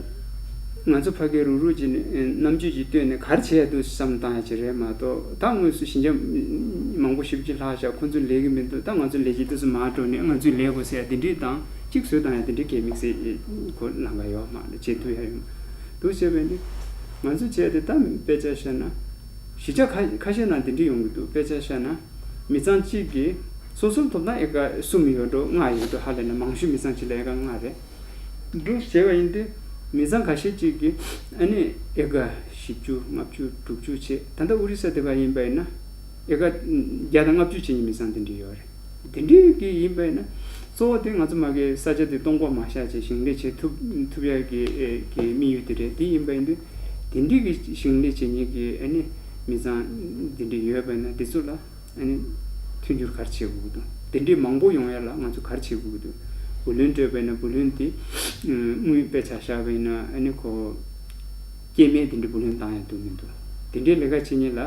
ང་ཚོ་ཕ་གིར་རུག་རུག་ཅིག་ནས་རྣམ་དཔྱོད་ཅིག་བཏོན་ནས་ག་རེ་བྱེད་ཡ་འདུག་བསམ་བཏང་ཡ་ཅིག་རེད་མ་གཏོགས། ད་དངོས་སུ་ཞི་འཇམ་མང་པོ་ཞེ་པོ་ཅིག་ལྷག་བཞག་ཁོ་ཚོ་ལས་ཀྱི་མི་འདུག་ད་ང་ཚོ་ལས་ཀྱི་དུས་སུ་མར་འགྲོ་ནས་ང་ཚོའི་ལས་དགོས་ཟེར་ཡ་དེ་འདྲས་དང་གཅིག་བཟོས་བཏང་ཡ་དེ་འདྲས་གས་དམིགས་བསལ་ཁོ་ལང་ག་ཡོད་མ་རེད། བྱེད་ཐུབ་ཡ་ཡོད་མ་འདུག་བྱས་པས་ནི་ང་ཚོ་བྱས་ཏེ་ད་དཔེ་ཆ་བཤད་ན་གཞིས་ཆགས་ཁ་ཁ་ཤས་ནང་དེ་འདྲས་ཡོང་གི་འདུག་དཔེ་ཆ་བཤད་ན་མི་ཚང་གཅིག་གིས་སོ་སོར་ཐོབ་ན་ཨེ་ཀ་གསུམ་ཡོད་འགྲོ་ལྔ་ཡོད་འགྲོ་ཧ་ལས་ན་མང་ཤོས་མི་ཚང་གཅིག་ལ་ཨེ་ཀ་ལྔ་རེད། འདུག་བྱས་པ་ཡིན་དུས་མི་ཚང་ཁ་ཤས་ཅིག་གིས་ཨ་ནི་ཨེ་ཀ་བཞི་བཅུ་ལྔ་བཅུ་དྲུག་ཅུ་བྱས། ད་ལྟ་ཨོ་རི་ས་དེ་ག་ཡིན་པ་ཡིན་ན་ཨེ་ཀ་བརྒྱ་དང་ལྔ་བཅུ་བྱེད་མཁན་མི་ཚང་དེ་འདྲས་ཡོད་རེད། དེ་འདྲས་ཀྱི་ཡིན་པ་ཡིན་ན་གཙོ་བོ་དེ་ང་ཚོ་མ་གི་ས་ཆ་དེ་སྟོང་པ་མ་བཞག་བྱས་ཞིང་ལས་བྱེད་ཐུབ་ཐུབ་ཡ་གི་ཨེ་གི་དམིགས་ཡུལ་དེ་རེད། དེ་ཡིན་པ་ཡིན་དུས་དེ་འདྲས་ཀྱི་ཞིང་ལས་བྱེད་མཁན་གྱི་ཨ་ནི་མི་ཚང་དེ་འདྲས་ཡོད་པ་ཡིན་ན་དེ་ཚོ་ལ། ཨ་ནི་མཐུན་འགྱུར་ག་རེ་བྱེད་དགོས་ཀྱི་འདུག་དེ་འདྲའི་མང་པོ་ཡོང་ཡ་ལ་ང་ཚོ་ག་རེ་བྱེད་དགོས་ཀྱི་འདུག་བུ་ལོན་སྤྲོད་པ་ཡིན་ན་བུ་ལོན་དེ་དངུལ་དཔེ་ཆ་བཞག་པ་ཡིན་ན་ཨ་ནི་ཁོ་སྐྱེད་མེད་དེ་འདྲའི་བུ་ལོན་བཏང་ཡ་འདུག་མི་འདུག་དེ་འདྲའི་ལས་ཀ་བྱེད་མཁན་ལ་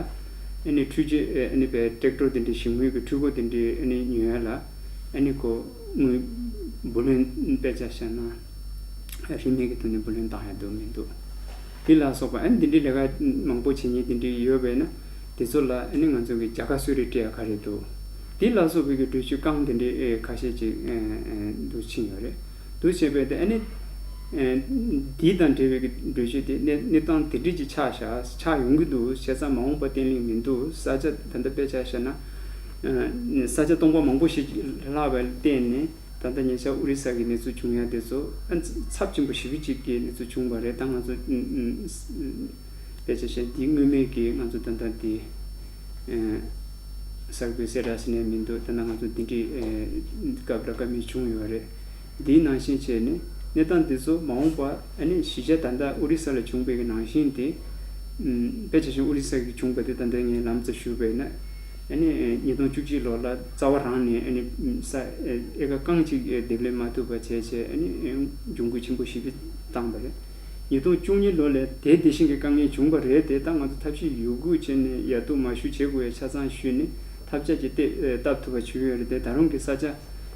ཨ་ནི་འཕྲུལ་ཆས་ཨ་ནི་པའི་ཊེག་ཊར་དེ་འདྲའི་ཞིང་དངུལ་གྱི་འཕྲུལ་འཁོར་དེ་འདྲའི་ཨ་ནི་ཉོ་ཡ་ལ་ཨ་ནི་ཁོ་དངུལ་བུ་ལོན་དཔེ་ཆ་བཞག་ན་རིན་མེད་ཀྱི་ཐོག་ནས་བུ་ལོན་བཏང་ཡ་འདུག་མི་འདུག་དེ་ལ་སོགས་པ་ཨ་ནི་འདི་འདྲའི་ལས་ཀ་མང་པོ་བྱེད་མཁན་དེ་འདྲའི་ཡོད་པས་ན་དེ་ཚོ་ལ་ཨ་ནི་ང་ཚོ་གི་རྒྱ་གར་གསོལ་རས་སྤྲད་ཡ་ག་རེ་འདུག་དེ་ལ་སོགས་པའི་གི་འགྲུལ་བཞུད་རྐང་དེ་འདྲའི་ཨེ་ཁ་ཤས་ཅིག་ཨེ་ཨེ་འདུག་ཕྱིན་ཡོད་རེད། འདུག་བྱས་པས་དེ་ཨ་ནི་ཨེ་འདི་དང་འབྲེལ་བའི་གི་འགྲུལ་བཞུད་དེ་གནས་གནས་སྟངས་དེ་འདྲས་ཅིག་ཆགས་བཞག་ཆགས་ཡོང་གི་འདུག་བྱས་ཙང་མ་འོངས་པ་བརྟན་ལྷིང་མི་འདུག་ས་ཆ་ད་ལྟ་དཔེ་ཆ་བཤད་ན་ཨེ་ས་ཆ་སྟོང་པ་མང་པོ་ཞིག་ལྷག་པར་བརྟེན་ནས། ད་ལྟ་ཉེ་ཆར་ཨོ་རི་ས་གི་གནས་ཚུལ་བྱུང་ཡ་དེ་ཚོ་ཨ་ཚབས་ཆེན་པོ་ཞེ་པོ་ཅིག་གི་གནས་ཚུལ་བྱུང་བ་རེད། ད་ང་ཚོ་ཨུམ་ཨུམ་དཔེ་ཆ་བཤད་འདི་སྔོན་མའི་གི་ང་ཚོ་ད་ལྟ་འདི་ཨེ་གསར་འགོད་གསལ་བསྒྲགས་ཟེར་ནས་མི་འདུག་ད་ལྟ་ང་ཚོ་འདི་འདྲའི་ཨེ་སྐབས་ལ་བཀའ་མོལ་བྱུང་ཡོད་རེད། འདིའི་ནང་བཞིན་བྱས་ནས་གནས་སྟངས་འདི་ཚོ་མ་འོངས་པ་ཨ་ནི་གཞིས་ཆགས་ད་ལྟ་ཨོ་རི་ས་ལ་བྱུང་བའི་གི་ནང་བཞིན་དེ་ཨུམ་དཔེ་ཆ་བཞིན་ཨོ་རི་ས་གི་བྱུང་བ་དེ་ད་ལྟ་ངས་ལམ་སང་ཞུས་པས་ན། ཨ་ནི་ཉིས་སྟོང་བཅུ་གཅིག་ལོ་ལ་རྩ་བ་རང་ནས་ཨ་ནི་ས་ཨེ་ཀ་རྐང་གཅིག་ཨེ་འདེབས་ལེན་མ་ཐུབ་པ་བྱས་བྱས་ཨ་ནི་ཨེ་འབྱུང་ཁུངས་ཆེན་པོ་ཞིག་བཏང་བ་རེད། ཉིས་སྟོང་བཅུ་གཉིས་ལོ་ལ་དེ་དེ་བཞིན་གྱི་དཀའ་ངལ་བྱུང་བ་རེད་དེ། ད་ང་ཚོ་ཐབས་ཤེས་ཡོད་དགུ་བྱས་ནས་ཡར་ཐུག་མར་ཞུ་བྱེད་དགོས་ཡ་ཆ་ཚང་ཞུས་ནས་ཐབས་ཆག་ཅིག་བཏབ་ཨེ་བཏབ་ཐུབ་པ་བྱུང་ཡོད་རེད་དེ། ད་རུང་གི་ས་ཆ་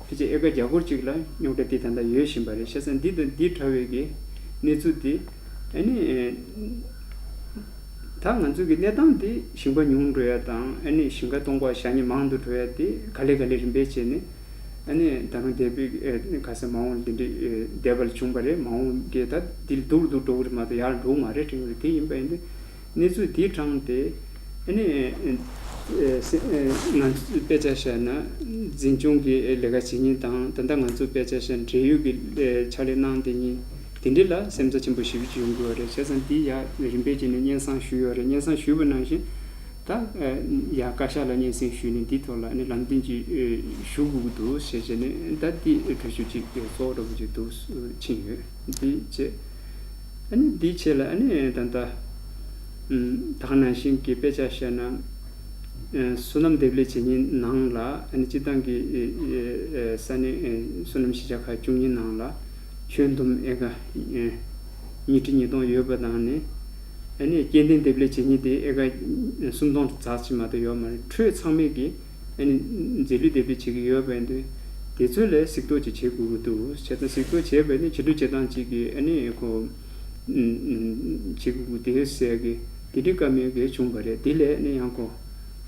ཕལ་ཆེར་ཨེ་ཀ་བརྒྱ་སྐོར་ཅིག་ལ་རྙོག་དྲ་དེ་ད་ལྟ་ཡོད་བཞིན་པ་རེད། བྱས་ཙང་འདི་དང་འདི་འདྲ་བའི་གི་གནས་ཚུལ་དེ། ཨ་ནི། ད་ང་ཚོའི་གི་གནས་སྟངས་དེ་ཞིང་པ་ཉུང་འགྲོ་ཡ་དང་ཨ་ནི་ཞིང་ཁ་སྟོང་པ་བཞག་མཁན་མང་དུ་འགྲོ་ཡ་དེ་ག་ལེ་ག་ལེ་རིམ་པས་བྱས་ནས་ཨ་ནི་ད་རུང་འདས་པའི་ཨ་ནི་ག་ས་མ་འོངས་འདི་འདྲའི་ཨ་འདས་པ་ལ་བྱུང་བ་རེད། མ་འོངས་གི་ད་འདི་ལ་སྡུག་རུ་སྡུག་འགྲོ་གི་རེད་མ་གཏོགས་ཡར་འགྲོ་གི་མ་རེད་དྲན་གི་རེད། དེ་ཡིན་པ་ཡིན་དུས་གནས་ཚུལ་དེ་དྲངས་ཏེ་ཨ་ནི་ཨ་སེ་ཨ་ང་ཚོས་དཔེ་ཆ་བཤད་ན་འཛིན་སྐྱོང་གི་ལས་ཀ་བྱེད་མཁན་དང་ད་ལྟ་ང་ཚོ་དཔེ་ཆ་བཤད་འབྲེལ་ཡོད་ཀྱི་ཕྱག་ལས་གནང་བསྡད་མཁན། དེ་འདྲ་ལ་སེམས་འཚབ་ཆེན་པོ་ཞེ་པོ་ཅིག་ཡོང་གི་ཡོད་རེད། བྱས་ཙང་འདི་ཡ་རིམ་པས་བྱས་ནས་སྙན་སེང་ཞུས་ཡོད་རེད། སྙན་སེང་ཞུས་པ་ནང་བཞིན་ད་ཡ་བཀའ་ཤག་ལ་སྙན་སེང་ཞུས་ནས་འདི་ཐོག་ལ་ནི་ལམ་སྟོན་ཅིག་ཞུ་དགོས་ཀྱི་འདུག་ཞེས་བྱས་ནས་ད་འདི་གྲོས་ཆོད་ཅིག་གཙོ་བོ་འདྲ་པོ་ཅིག་འདུག་ཕྱིན་ཡོད། འདི་བྱས་ཨ་ནི་འདི་བྱས་ལ་ཨ་ནི་ད་ལྟ་ད་ག་ནང་བཞིན་གྱི་དཔེ་ཆ་བཤད་ན། ཨ་སོ་ནམ་འདེབས་ལས་བྱེད་མཁན་ནང་ལ་ཨ་ནི་སྤྱི་བཏང་གི་ཨ་ས་གནས་ཨ་སོ་ནམ་གཞིས་ཆགས་ཁག་བཅུ་གཉིས་ནང་ལ་ཁྱོན་བསྡོམས་ཨེ་ཀ་ཨ་ཉིས་ཁྲི་ཉིས་སྟོང་ཡོད་པ་དང་ནི་ཨ་ནི་སྐྱེ་ལྡན་འདེབས་ལས་བྱེད་མཁན་དེ་ཨེ་ཀ་སུམ་སྟོང་ཙམ་ཞིག་མ་གཏོགས་ཡོད་མ་རེད། འཕྲོས་ཚང་མས་ཀྱི་ཨ་ནི་རྫས་ལུད་འདེབས་ལས་བྱེད་ཀྱི་ཡོད་པ་ཡིན་དུས་དེ་ཚོ་ལ་གཟིགས་རྟོག་ཅིག་བྱེད་དགོས་ཀྱི་འདུག་བྱས་ཙང་གཟིགས་རྟོག་བྱས་པ་ནི་བྱེད་ལུགས་བྱེད་སྟངས་ཅིག་གི་ཨ་ནི་ཁོ་བྱེད་དགོས་ཀྱི་དེ་ཟེར་གི་དེ་འདྲའི་བཀའ་མོལ་གི་བྱུང་བ་རེད། དེ་ལས་ནི་ཡང་ཁོ་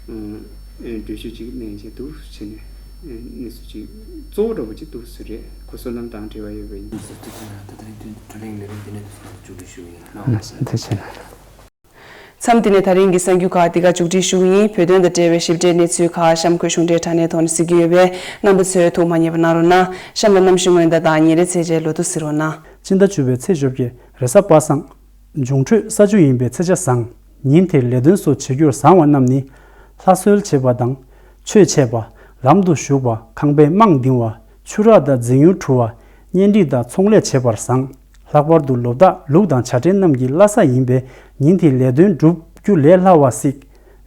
གྲོས་ཆོད་ཅིག་གནང་བྱས་འདུག་བྱས་ནས་གནས་ཚུལ་ཅིག་གཙོ་བོ་འདྲ་པོ་ཅིག་འདུག་ཟེར་རེད། ཁོ་སོ་ནམ་དང་འབྲེལ་བ་ཡོད་པ་ཡིན། ད་ལྟ་དེ་རིང་བགྲོ་གླེང་ལས་རིམ་འདི་ནས་འདུག་སེ་མཇུག་སྒྲིལ་ཞུ་གི་ཡིན། ཐུགས་རྗེ་ཆེ། མཚམས་འདི་ནས་ད་རིང་གི་གསར་འགྱུར་ཁག་འདི་ག་མཇུག་སྒྲིལ་ཞུ་གི་ཡིན། བོད་དོན་དང་འབྲེལ་བའི་ཞིབ་ཕྲའི་གནས་ཚུལ་ཁག་གཤམ་འཁོད་གཞུང་འབྲེལ་དྲ་གནས་ཐོག་ནས་གཟིགས་ཀྱི་ཡོད་པས་རྣམ་པ་ཚོས་ཐུགས་མ་མཉེས་པ་གནང་རོགས་གནང་། གཤམ་ལ་གནམ་གཤིས་སྔོན་བརྡ་དང་ཉིན་རེའི་ཚེས་བཅད་ལོ་ཐོ་གཟིགས་རོགས་གནང་། སྤྱི་ཟླ་བཅུ་པའི་ཚེས་བཅོ་བརྒྱད་རེས་གཟའ་པ་སངས། འབྱུང་འཕྲོད་ས་བཅུ་ཡིན་པའི་ཚེས་ཆ་བཟང་། ཉིན་དེར་ལས་དོན་སོགས་བྱེད་རྒྱུར་བཟང་བ་རྣམས་ནི། ལྷ་གསོལ་བྱེད་པ་དང་། ཆོས་འཆད་པ། ལམ་དུ་ཞུགས་པ། ཁང་པའི་རྨང་འདིང་བ། ཆུ་རགས་དང་རྫིང་ཡུར་འཁྲུ་བ། གཉེན་སྒྲིག་དང་ཚོང་ལས་བྱེད་པར་བཟང་། ལྷག་པར་དུ་ལོ་བདག་ལུག་དང་བྱ་བྲལ་རྣམས་ཀྱི་བླ་གཟའ་ཡིན་པས་ཉིན་དེའི་ལས་དོན་བསྒྲུབ་རྒྱུ་ལས་སླ་བ་སྲིད།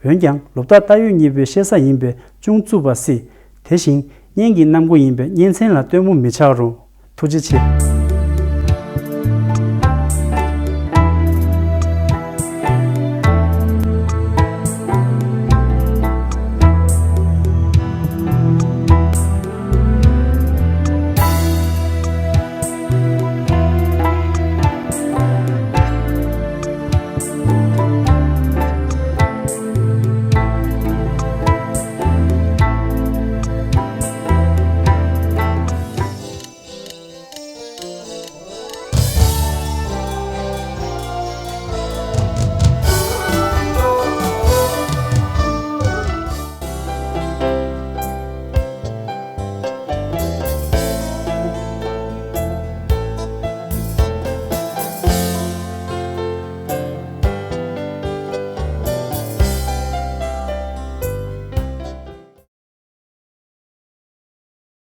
འོན་ཀྱང་ལོ་བདག་རྟ་ཡོས་གཉིས་པའི་གཤེད་གཟའ་ཡིན་པས་ཅུང་རྩུབ་པ་སྲིད། དེ་བཞིན་གཉེན་གྱི་གནམ་སྒོ་ཡིན་པས་གཉེན་ཚན་ལ་སྟོན་མོ་མི་ཆགས་རུང་། ཐུགས་རྗེ་ཆེ།